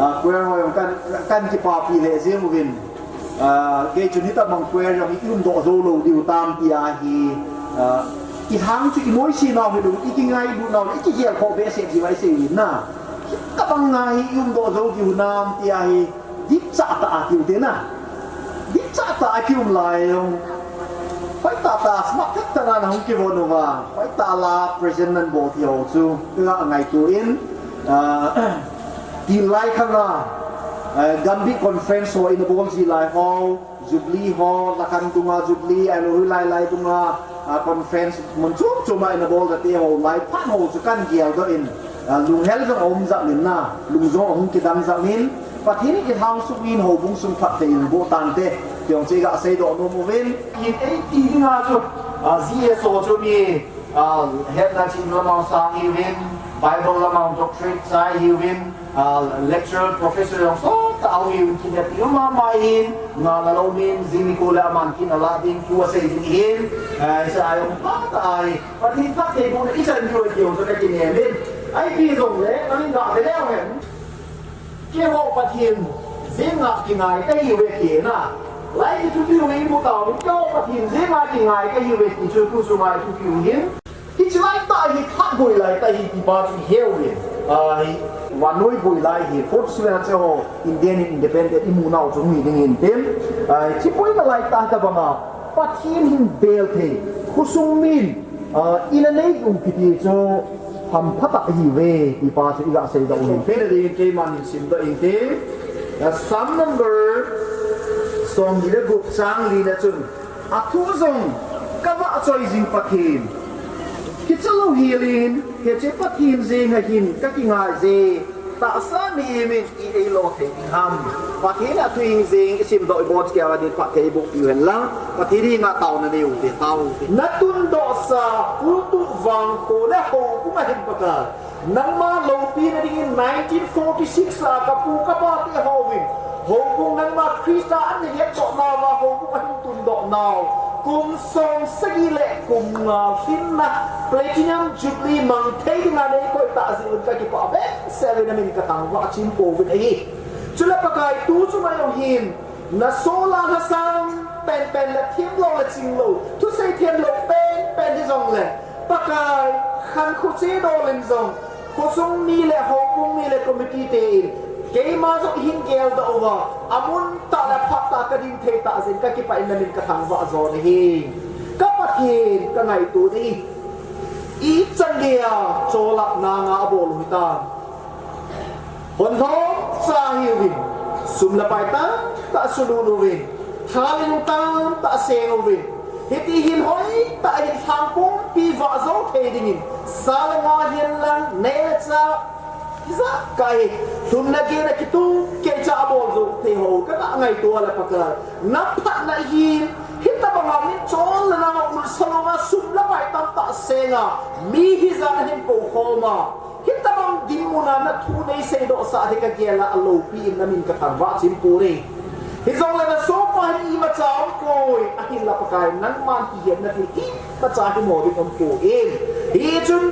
ah, choir ho jong kan, kan kipapi lheh jeng uvin. Ah, kei chun hitabang choir jong i um doh jou lou diu tam ti ahi, ah, i hang chu i noise nau hilou, i kingailut nau, i kigel khoh behseh diu ahi sei uvin na. Hitabang a hi i um doh jou diu nam ti ahi. Dipchah tah a kium te na. Dipchah tah a kium lai jong. Hoitah tah a smat thak tah a na hung kivon uva. Hoitah la present nan bol thei ho chu. Ka ngaito in. Ah, tin lai khang a, eh, Gambih conference ho in a bol ji lai ho. Jubilee ho, lakhan dunga Jubilee, ahilou hilai lai dunga, ah, conference mun chom chom a in a bol da te ho, lai phat ho chu kan gel doh in, ah, lunghel jong aum jat in na, lung jong ahung kidang jat in, Pathen in i lhang sung in houbung sung phatthei in boh tante, ti jong chu i ga sei doh nom uvin. In eighty dinga chu, ah, G S ho chu mi, ah, hetna ching lam'a sang hiuvin, Bible lam'a doctorate chai hiuvin, ah, lecturer, professor jong sot tah a hiuvin, kihepi mama in, ngah lou min, jing nikho le aman kin ala ding, thu asei ding hin, ah, isa ai um pa ta ai, Pathen phattheibohna i chan diu ahi ti jong chu ka kinem in. Ipi jongle, nangin gah ve leu hen. Keiho Pathen jeng a kingai kahiuve ti na. Lai kithupiu hi imu tauvin, keiho Pathen jeng a kingai kahiuve ti chu tu sunga i thupiu hin. Hiche lai tah hi phat boi lai tah hi ti pa chu i heuvin. Ai, vannoi boi lai hi, fourth seven a che ho, Indian independent imu nau chu hung hi ding hin tin. Ai, chi poina lai tah tabanga, Pathen hin bel thei, khosung min, ah, ina nei um kiti chu, hampha tah ahi ve, ti pa chu iga seidoh u hin. Pena ding keiman hin simdoh ing tin. Ah, Psalm number, som ni le gup chang li na chun, Athu jong kavahchoi jing Pathen. Kicha louhel in, hiche Pathen jenga hin kakingai je. Tahsa mihem in i eilo thei ding ham. Pathen athu hi jeng isimdoh ibon keiya ding phatthei boh piu hen lang. Pathen henga taona nei u te tao. Natundohsa, kultu vangkho le houbung a hin Pakai. Nangma loupina dingin nineteen forty-six a kapu kapa te hovin, houbung nangma Christa an hetdoh nauva houbung ahin tundoh nau, kum som sagi le kum nga hinna Platinum Jubilee mang thei dinga neikoi tah jeh un kakipah behseh uvin namin kathangvah chim pouvin ahi. Chule Pakai tu chu mai jong hin, nasola lhasam penpen le themlou le chinglou, thusei themlou penpen hijongle, Pakai, khankho chedol in jong, khosung mi le houbung mi le committee te in, keima jong hin geldoh uva, amun tah le aphat tah kading thei tah jeh in kakipah in namin kathangvah jon ahi. Ka Pathen, kangaito nahi. Ichan geiya cholap nanga abol u hitam. Hon lhomcha hiuvin, sum le pai tamtah sulut uvin, thaling tamtah seng uvin, hiti hin hoitah in lhang pumpi vah jou thei dingin, sa le nga hin lang, nei le chah, ijakai, lhunna gehna kitu keicha abol jou thei ho, kaga ngaito a le Pakai, naphatna hin, hitobanga min chol le nanga ulsa longa sum le pai tamtah senga, mi hijat a hin kou khoma, Hitabang dinmun a nathu neiseidohsah hi kagel a, aloupi in namin kathangvah chim poi. Hijongle nasohpa hin imacha aumpoi, ahinla Pakai nangman kihetna thil imacha himo ding aumpoi. Hichun,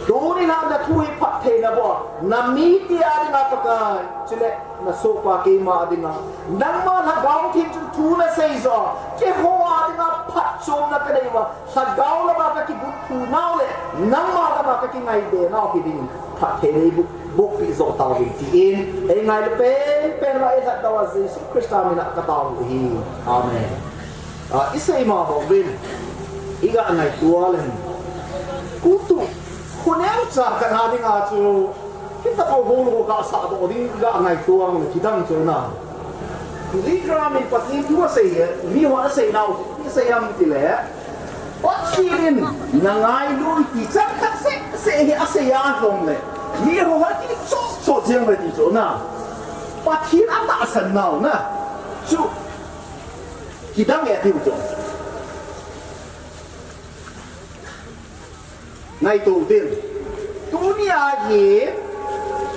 tunia nathu hi phattheina boh a, namite a dinga Pakai, chule nasohpa keima a dinga, nangma Lhagao Theng chun thu nasei joh a, keiho a dinga phatchomna kanei uva, Lhagao lama kakibulphu nau le, nangma lama kakingaide nau hiding, phatthei neiboh, bohpeh joh tauvin tin, eingailu penpen uva eilhatdoh a Jesu Christa mina katao u ahi. Amen. Ah, isei ma uvin, iga ngaito a le hin. Kutu, kho neocha kana dinga chu, Hitabang hung lou kasahdoh ding iga ngaito a le kidang chu na. Billy Graham in Pathen thu asei e, miho asei nau, isei ham tile. Pathen in nangailu iti chang khat seh seh hi asei a jongle, miho ati chot chot jeng uve ti chu na. Pathen atahsan nau na. Chu kidang e tiu chu. Ngaito utin. Tunia hi,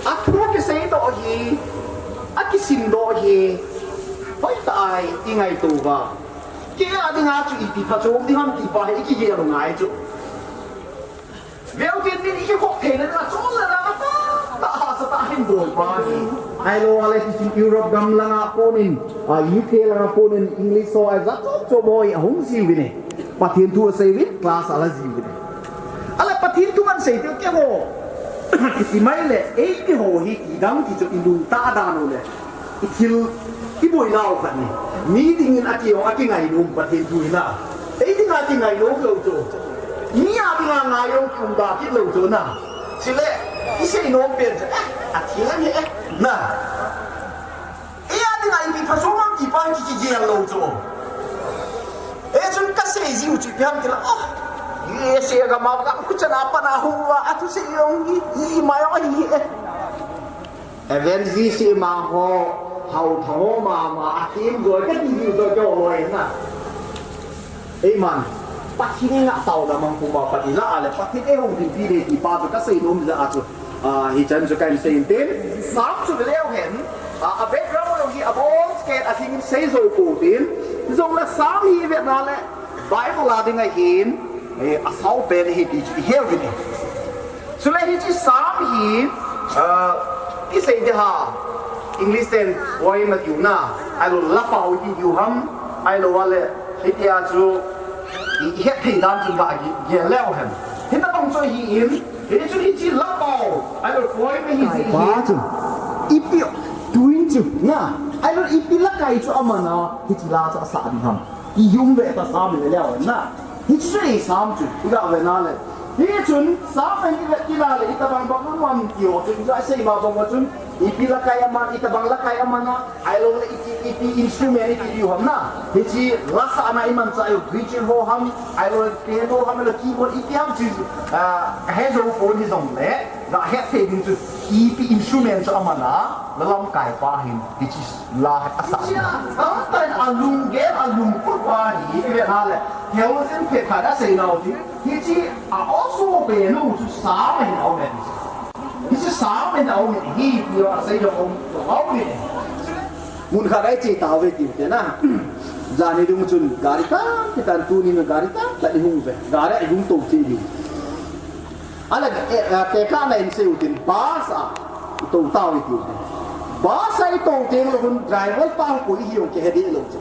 athu kiseidoh hi, akisimdoh hi, hoitah a i ngaito uva. Kei a dinga chu ipi phachom ding ham ti pa hi ikigel u ngai chu. Veu tin min ikikhop theina dinga chol le na ta, ta hahsa tah hin bol pa hi. Ahilou le tichun Europe gam langa konin, ah, U K langa konin English ho a jat chom chom ho ahung jiuvin e. Pathen thu asei uvin, class ala jiuvin. Ahile Pathen thu asei teu keiho. Kiti mai le, eimiho hi kidang ti chu ilungtah dan u le. Ithil, iboinau khat ni. Mi dingin ati jong akingai nom Pathen thu hi na. Ei dinga kingai nom lou chu. Mi a dinga ngai jong kium da kit lou chu na. Chule, isei nom pen chu, eh, athi le ni, eh, na. Ei a dinga ipi phachom ham ti pa kikigel lou chu. Ei chun kasei jiu chu ipi ham tile, oh, U S A gam a, gam khuchan a pat a hung uva, athusei jong hi, ima jong ahi e. Evangelist ima ho, hao tha ho mama, athim joi kati jiu chu keiho loi na. Eiman, Pathen henga taona mang puma pat ilah a le, Pathen eihoulimpi ding ti pa chu kasei nom jeh a chu. Ah, hichan chu kahin sei intin, Psalm chu veleu hen, ah, a background jong hi abonchauva athingin sei jou pou tin, jongle Psalm hi ivet na le, Bible a dinga hin, eh, asao pen ahi ti chu ihe uvin ahi. Chule hiche Psalm hi, ah, isei ding ham, English ten poem atiu na, ahilou lapao iti diu ham, ahilou le, hitia chu, i, ihet thei dan chun gagel leu hen. Hitabang chu ahin, hichu hiche lapao, Ahilou, koi me hi kai ji pa hi chu. Ipi tuin chu na. Ahilou, ipi lakai chu amana hichi la chu asah ding ham. Ijum ve ta sa mi le leo na. Hichi chu i sam chu. I ga ve na le. Hichun sam ni ve ti na le, i tabang bang man ti o chu, i ga sei ma bang chun. Ipi lakai aman, i tabang lakai amana. Ahilou le ipi, ipi instrument ipi diu ham na. Hichi la sahna i man cha u guitar ho ham, ahilou le piano ham le keyboard ipi ham chu, ah, he jou pon hi jong le, ga he thei ding chu ipi instrument chu amana, la lamkai pa hin, hichi la asah. Hichi a, a tan a lung gel, a lung kul pa hi, i ve na le, theologian phe khat a sei nau ti, hichi a oso piano chu sa mai nau me. Hichi sa mai nau me, hi ti a sei nau, nau me. Mun khat a i che tau ve tiu te na. Jani dung chun gari tampi tan, tuni na gari tampi tan i hung ve. Gari a i hung tou che diu. Ahile, eh, eh, tekah na in sei u tin, bus a i tou tau i tiu te. Bus a i tou teng le hun driver pa koi hi jong kihe deh lou chu.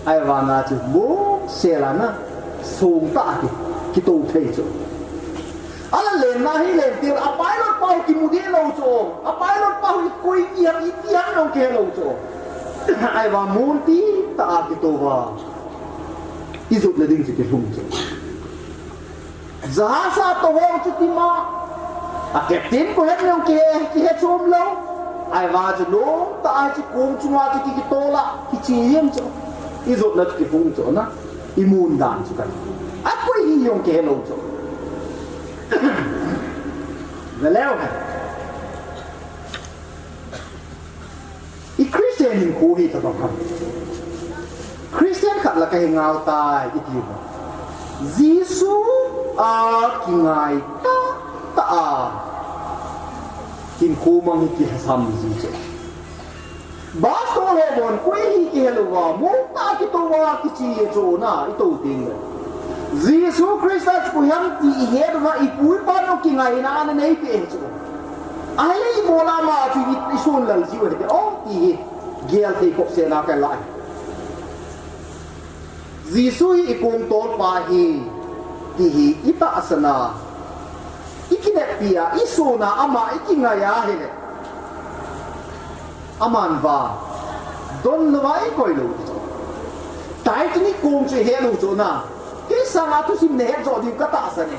Ahivanga chu mongse la na, song tah a ki, kitou thei chu. Ahile lenna hi len teng, a pilot pa kimu deh lou chu. A pilot pa koi ipi ham, ipi ham jong kihe lou chu. Ahivang mun ti tah a kitou va, i jotna ding chu kilhung chu. Jahas a tou ho chu tima, a captain koi ham jong kihe, kihe chom lou. Ahivang chu lom tah a chu kong chunga chu ki, kitol a, kiche jeng chu. I jotna chu kilhung chu na. I mun dan chu kan. A koi hi jong kihe lou chu. Ve leu hen. I Christian hinkho hi tabang ham. Christian khat la kahi ngal tai i ti u. Jesu a kingai tah tah a hinkho mang hi kihesam ji chu. Bus toh le bon koi hi kihe lou va, mong tah a kitou va kiche chu na, i tou teng le. Jesu Christa chu koi ham ti i het uva, i pu i pa jong kingaina ana nei peh chu. Ahile i bol a ama chu i, i sun lal jiu ahi te, o, ti hi gel thei khop sena ka la. Jesu hi i kong tolpa hi, ti hi i tahsan a, i kineppi a, i sun a, ama i kingai a ahile, aman va don louva i koi lou ti chu. Titanic kong chu i he lou chu na. Kei sanga thusim na het jo diu ka tahsan e.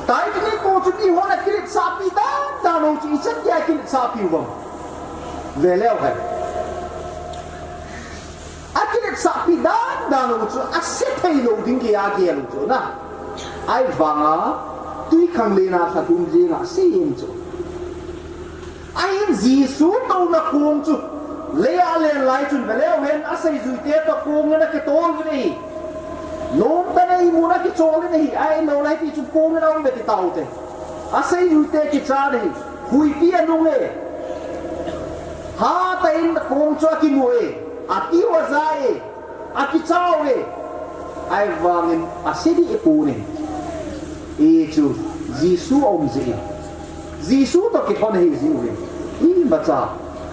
Titanic kong chu mi hon a kiletsahpi dan dan u chu ichan geiya kiletsahpi u vang. Ve leu hen. A kiletsahpi dan dan u chu ase thei lou ding geiya gel u chu na. Ahivanga twikhanglen a lhatum jeng a ase jeng chu. Ahin Jesu touna kong chu, leiya alen lai chun ve leu hen, aseijuite toh kong in akitol uvin ahi. Nomtah in imun akichol in ahi, ahilou le hiti chun kong in aum ve ti tau te. Aseijuite kichat ahi, huipi anung e. Hatah in kong chu akimu e, atiu aja e. Akichau e. Ahivangin ase deh pon e. Hichu Jesu aum jeh in. Jesu toh kilhon ahi jeh uvin. Imacha.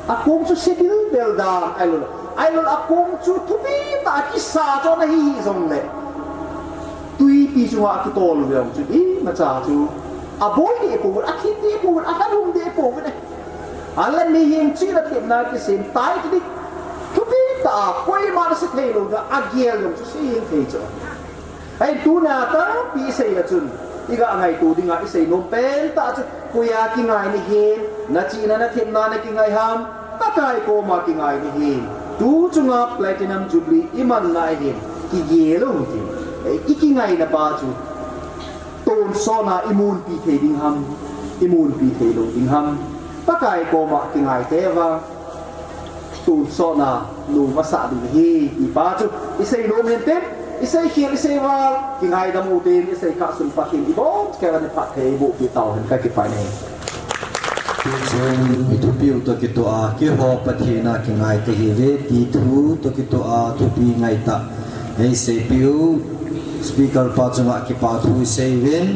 Akong chu se bilbel dan. Ahilou. Ahilou akong chu thupi tah a kisa chu ana hi jongle. Twipi chunga akitol u jong chu. Imacha chu. Aboi deh pouvin, akhin deh pouvin, alhalhum deh pouvin e. Ahinla mihem chihna thepna kisem tai kiti. Thupi tah a, koiman ase thei lou dan, agel jong chu se jeng thei chu. Ahin tuna tampi isei a chun, iga ngaito dinga isei nom pen tah chu, koiya kingai nahi, nachihna nathepna nakingai ham, Pakai koma kingai nahi. Tu chunga Platinum Jubilee iman nahi, kigel u hite. Ikingaina pa chu. Tonsot na imunpi thei ding ham, imunpi thei lou ding ham. Pakai koma kingai teva. Tonsot na nom asah ding ahi, ti pa chu. Isei nom hen tin, isei khel, isei val, kingaidam u tin, isei kha sung Pathen ibon, kei vang phatthei boh pi tau hen kakipah e. Tichun, ithupiu toh kitoh a, keiho Pathen a kingai kahiuve, ti thu toh kitoh a, thupi ngaitah. Eiseipiu, speaker pa chunga kipathu isei uvin,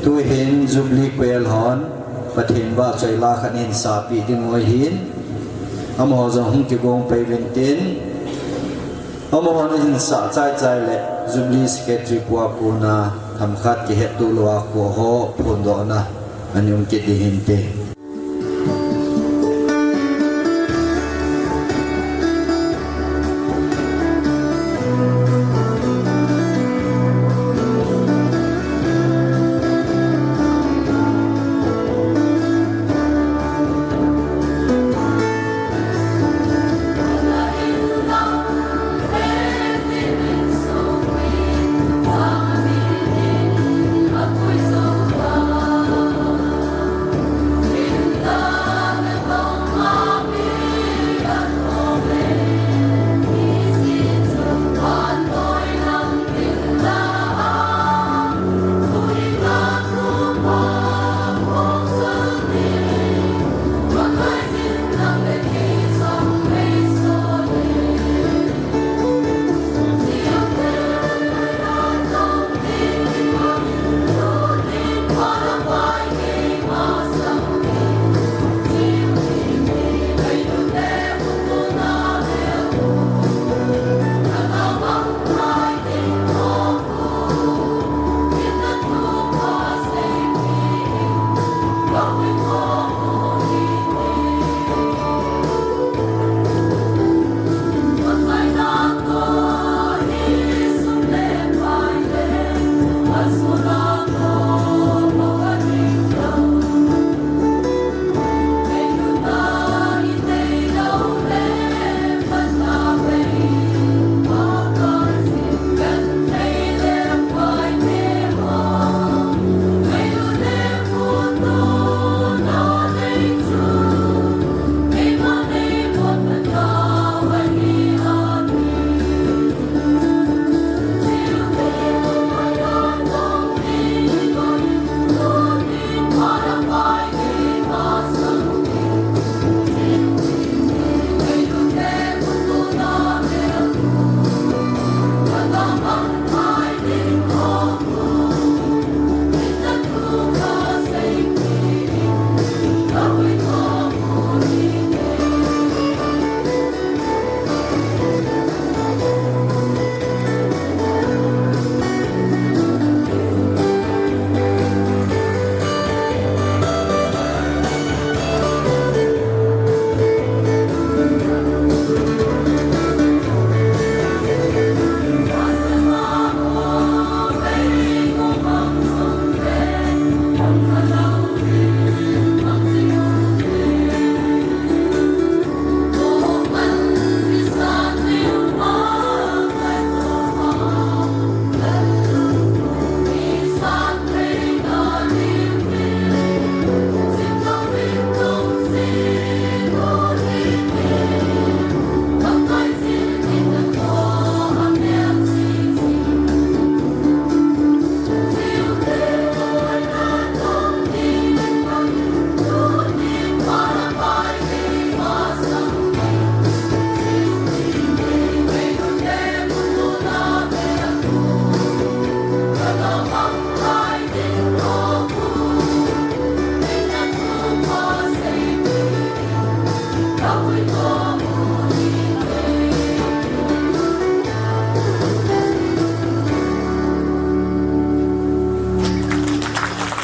tuhin Jubilee Choir hon, Pathen vahchoi la khat ahin sahpeh diu ahin, amaho jong hung kigong peh uvin tin, amahon ahin sah chaichai le Jubilee Secretary pu a kona themkhat kihetto lou a kho ho phondohna. Anung kit ding hinte.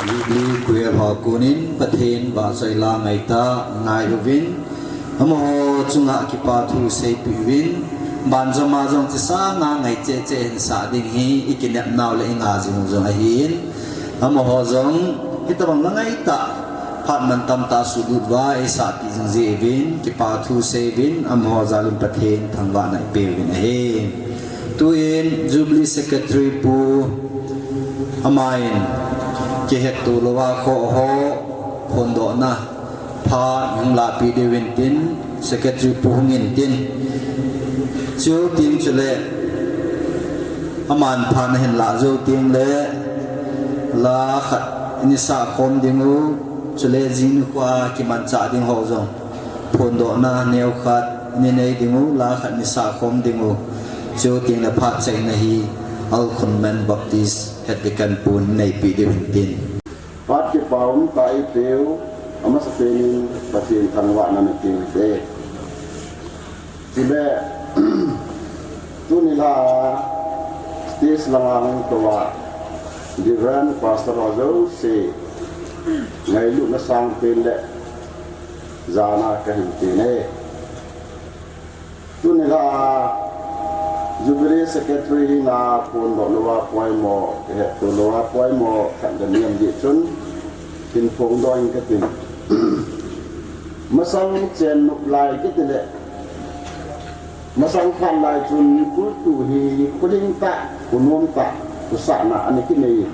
Jubilee Choir ho konin Pathen vahchoi la ngaitah ngai uvin, amaho chunga kipa thu seipeh uvin, banjom a jong chusanga ngai cheh cheh hin sah ding hi i kinepnau le i ngah jing u jong ahin, amaho jong hitobang la ngaitah phat mantam tah suhlut uva eisahpeh jing jeh uvin kipa thu sei uvin, amaho jalin Pathen thangvahna i pe uvin ahi. Tuin Jubilee Secretary Pu, amahin kihetto louva khoh ho phondohna phat hung lahpeh diu hintin, Secretary Pu hung intin. Chuteng chule aman phat ahin lah jou teng le la khat in i sah khom ding u, chule jing nikho a kimanchah ding ho jong phondohna neokhat in i nei ding u, la khat in i sah khom ding u. Chuteng le phat chaina hi Al Khun Man Baptist Head Deacon Pu in neipeh diu hintin. Phat kipa um tah i pe u, amasapen in Pathen thangvahna i pe u hite. Chule, tuni la stage langa hung tou a Reverend Pastor ho jouse, ngailutna sangpen le jana kahin peh e. Tuni la Jubilee Secretary hina phondoh louva poimo, kahetto louva poimo khat le ni aum jeh chun, hin phongdoh inge katin. Masang chennop lai kiti le, masang phat lai chun kultu hi kholhing tah, khonom tah, khosahna ana kinei.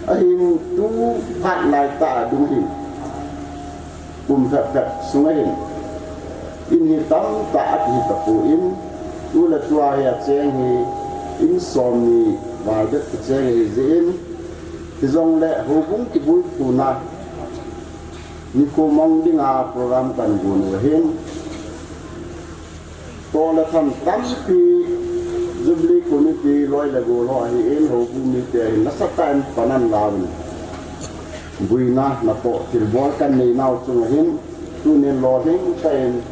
Ahin tu phat lai tah a ding hin, kum phabep sunga hin, in hi tamtah akihi tapon, tu le tua hi acheng hi, in somni val bep kicheng ahi jeh in, hijongle houbung kiboikhomna nikho mang dinga program kahin gon u ahin, toh le tham tampi Jubilee Committee loi le gol ho ahin, houbung mite ahin, nasatah in pan ahin lauvin, buina natoh thilbol kahin neinau chunga hin, tunin lolhing tah in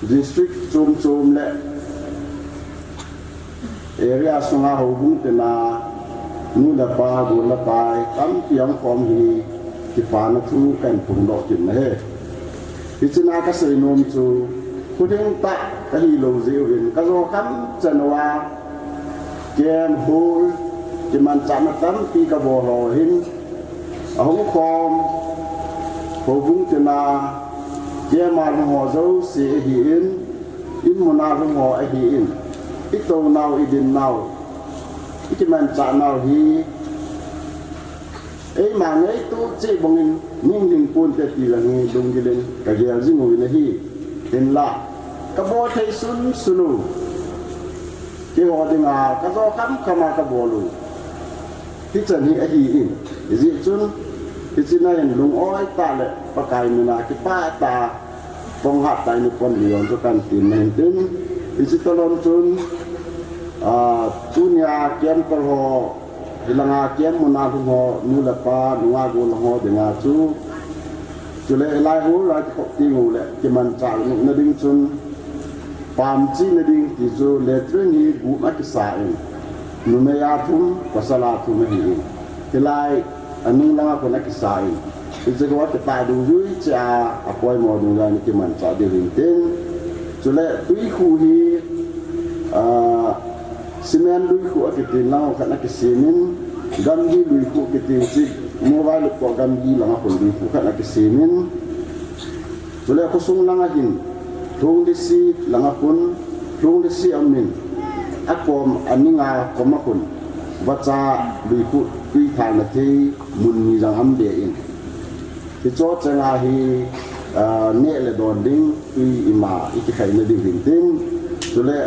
district chom chom le area sunga houbung tina nu le pa, gol le pai tampi aum khom hi, kipana thu kahin phongdoh kit ahi. Hiche a kasei nom chu, kholhing tah kahi lou jeh uvin, kajo kham chan uva, camp hall, kimanchahna tampi kabol ho hin, ahung khom houbung tina, camp a lhung ho jouse ahin, in muna lhung ho ahin, itounau, idinnau, ikimanchahnau hi, eima ngaito cheh bangin, ning ling ponte ti lang hi lunggil in kagel jing uvin ahi. Hinla, kabol thei sunsun u, keiho dinga kajo kham kham a kabol u, hichan hi ahin, hijeh chun, hiche a hin lung-oi tah le Pakai mina kipah tah a, pang hat tah in pon ding jong chu kahin tin ahin tin, hiche talon chun, ah, tunia camp tol ho, hilanga camp muna lhung ho, nu le pa, nungah gollhang ho dinga chu, chule hilai hall a kikhop teng u le kimanchah nopna ding chun, pamchihna ding ti chu latrine hi gup akisa in, numei a thum, pasal a thum ahin, hilai anung langa khun akisa in, hiche ho akitah dungjui cheh a, apoimo dungjui a kimanchah diu ahin tin, chule tuikhuh hi, ah, cement luikhuh akiti lang khat ana kisem in, gamgi luikhuh kiti chu, mobile toh gamgi langa khun luikhuh khat ana kisem in, chule khosung langa hin, lhong lisi langa khun, lhong lisi aum in, akom aninga kom a khun, vacha luikhuh tui thalna thei mun ni jong aum be in, hiche chenga hi, ah, neh le don ding, tui ima ikikhaina diu ahin tin, chule,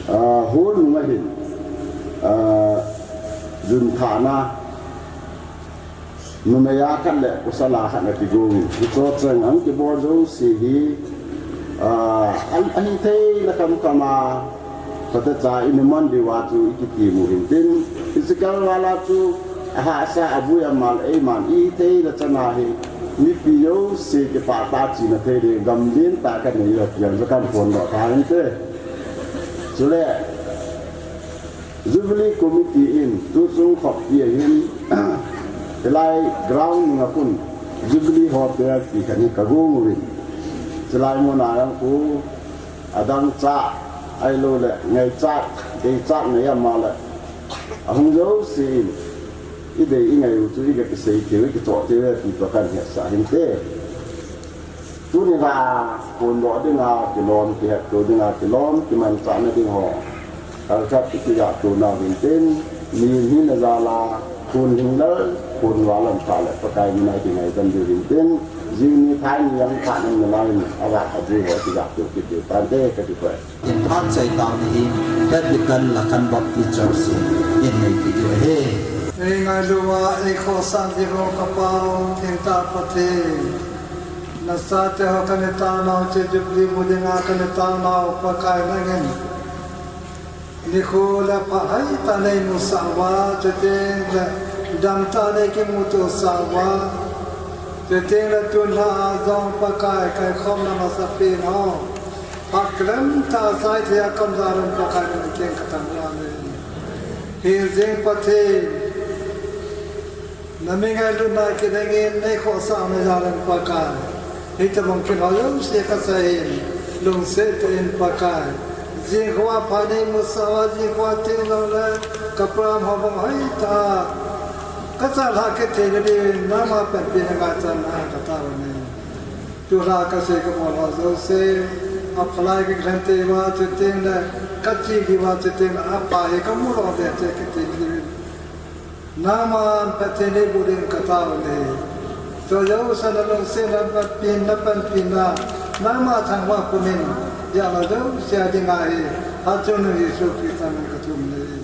ah, hall nunga hin, ah, jun thahna, numei a khat le pasal a khat ana kigong in, hiche cheng a kibol jouse hi, ah, a, ahithei na kam kam a, phatecha imu man diuva chu ikitem u ahin tin, hiche kal val a chu, ahahsa, avui amal, eiman ihithei na chan a hi, mipi jouse kipah tah a chena thei ding, gam lentah kanei u ahi ti jong kahin phondoh tha inte. Chule, Jubilee Committee in tuchung khoppi a hin, hilai ground nunga khun, Jubilee Hotel ti khat hi kagong uvin, chulai muna jong khu, adangchah, ahiloule ngaichat, deichat nei ama le, ahung jouse in, idei ingai u chu iga kisei theiu, ikichoh theiu ahi ti toh kahin hetsah hinte. Tuni la, phondoh dinga kilom, kihetto dinga kilom, kimanchahna ding ho, kalkhat ikijahto nau ahin tin, mihem hina jal a, phon lhinglel, phon val lam tah le Pakai mina ikingaidam diu ahin tin, jing ni phai ni jong phat umna lai in, avat abul ho ikijahto kit diu tante, kati poi. In phat chai tau ni hi, Anglican Lakhan Baptist Church in, in neipi diu ahi. Ei ngailu uva, ei khohsah jing u ka Pa, thengtah Pathen. Nachate ho kana taonau, hiche Jubilee mu dinga kana taonau, Pakai nangin nikho le phat haitah neimusah uva, chuteng le damtah neikimuto sah uva, chuteng le tunlhah a jong Pakai kaikhomna masapen ho, phat kilemtah a chai thei a kamjal un Pakai nang keng kathangvah in. Hingjing Pathen, Nami ngailutna kidang in neikhohsah na jal in Pakai, hitobang kilhou jouse kasah in, lungset tah in Pakai, jingkah pha neimusah uva, jingkah teng jongle kaprogram ho bang hoitah a kachat lhah kit theina diuvin nangma panpina ngaichat na katao ahi. Tulha kasei kabol ho jouse, aphalai kakilhen teng uva, chutengle kache diuva, chutengle apha hi kamu lou ding ahi ti kiti diuvin, nangman phatthei neiboh ding katao ahi. Chujousen nalungsetna, napanpina, napanpina, nangma thangvah pumin, ijat lou jouse a dinga hi, hatchungnung Jesu Christa min in kathum ahi.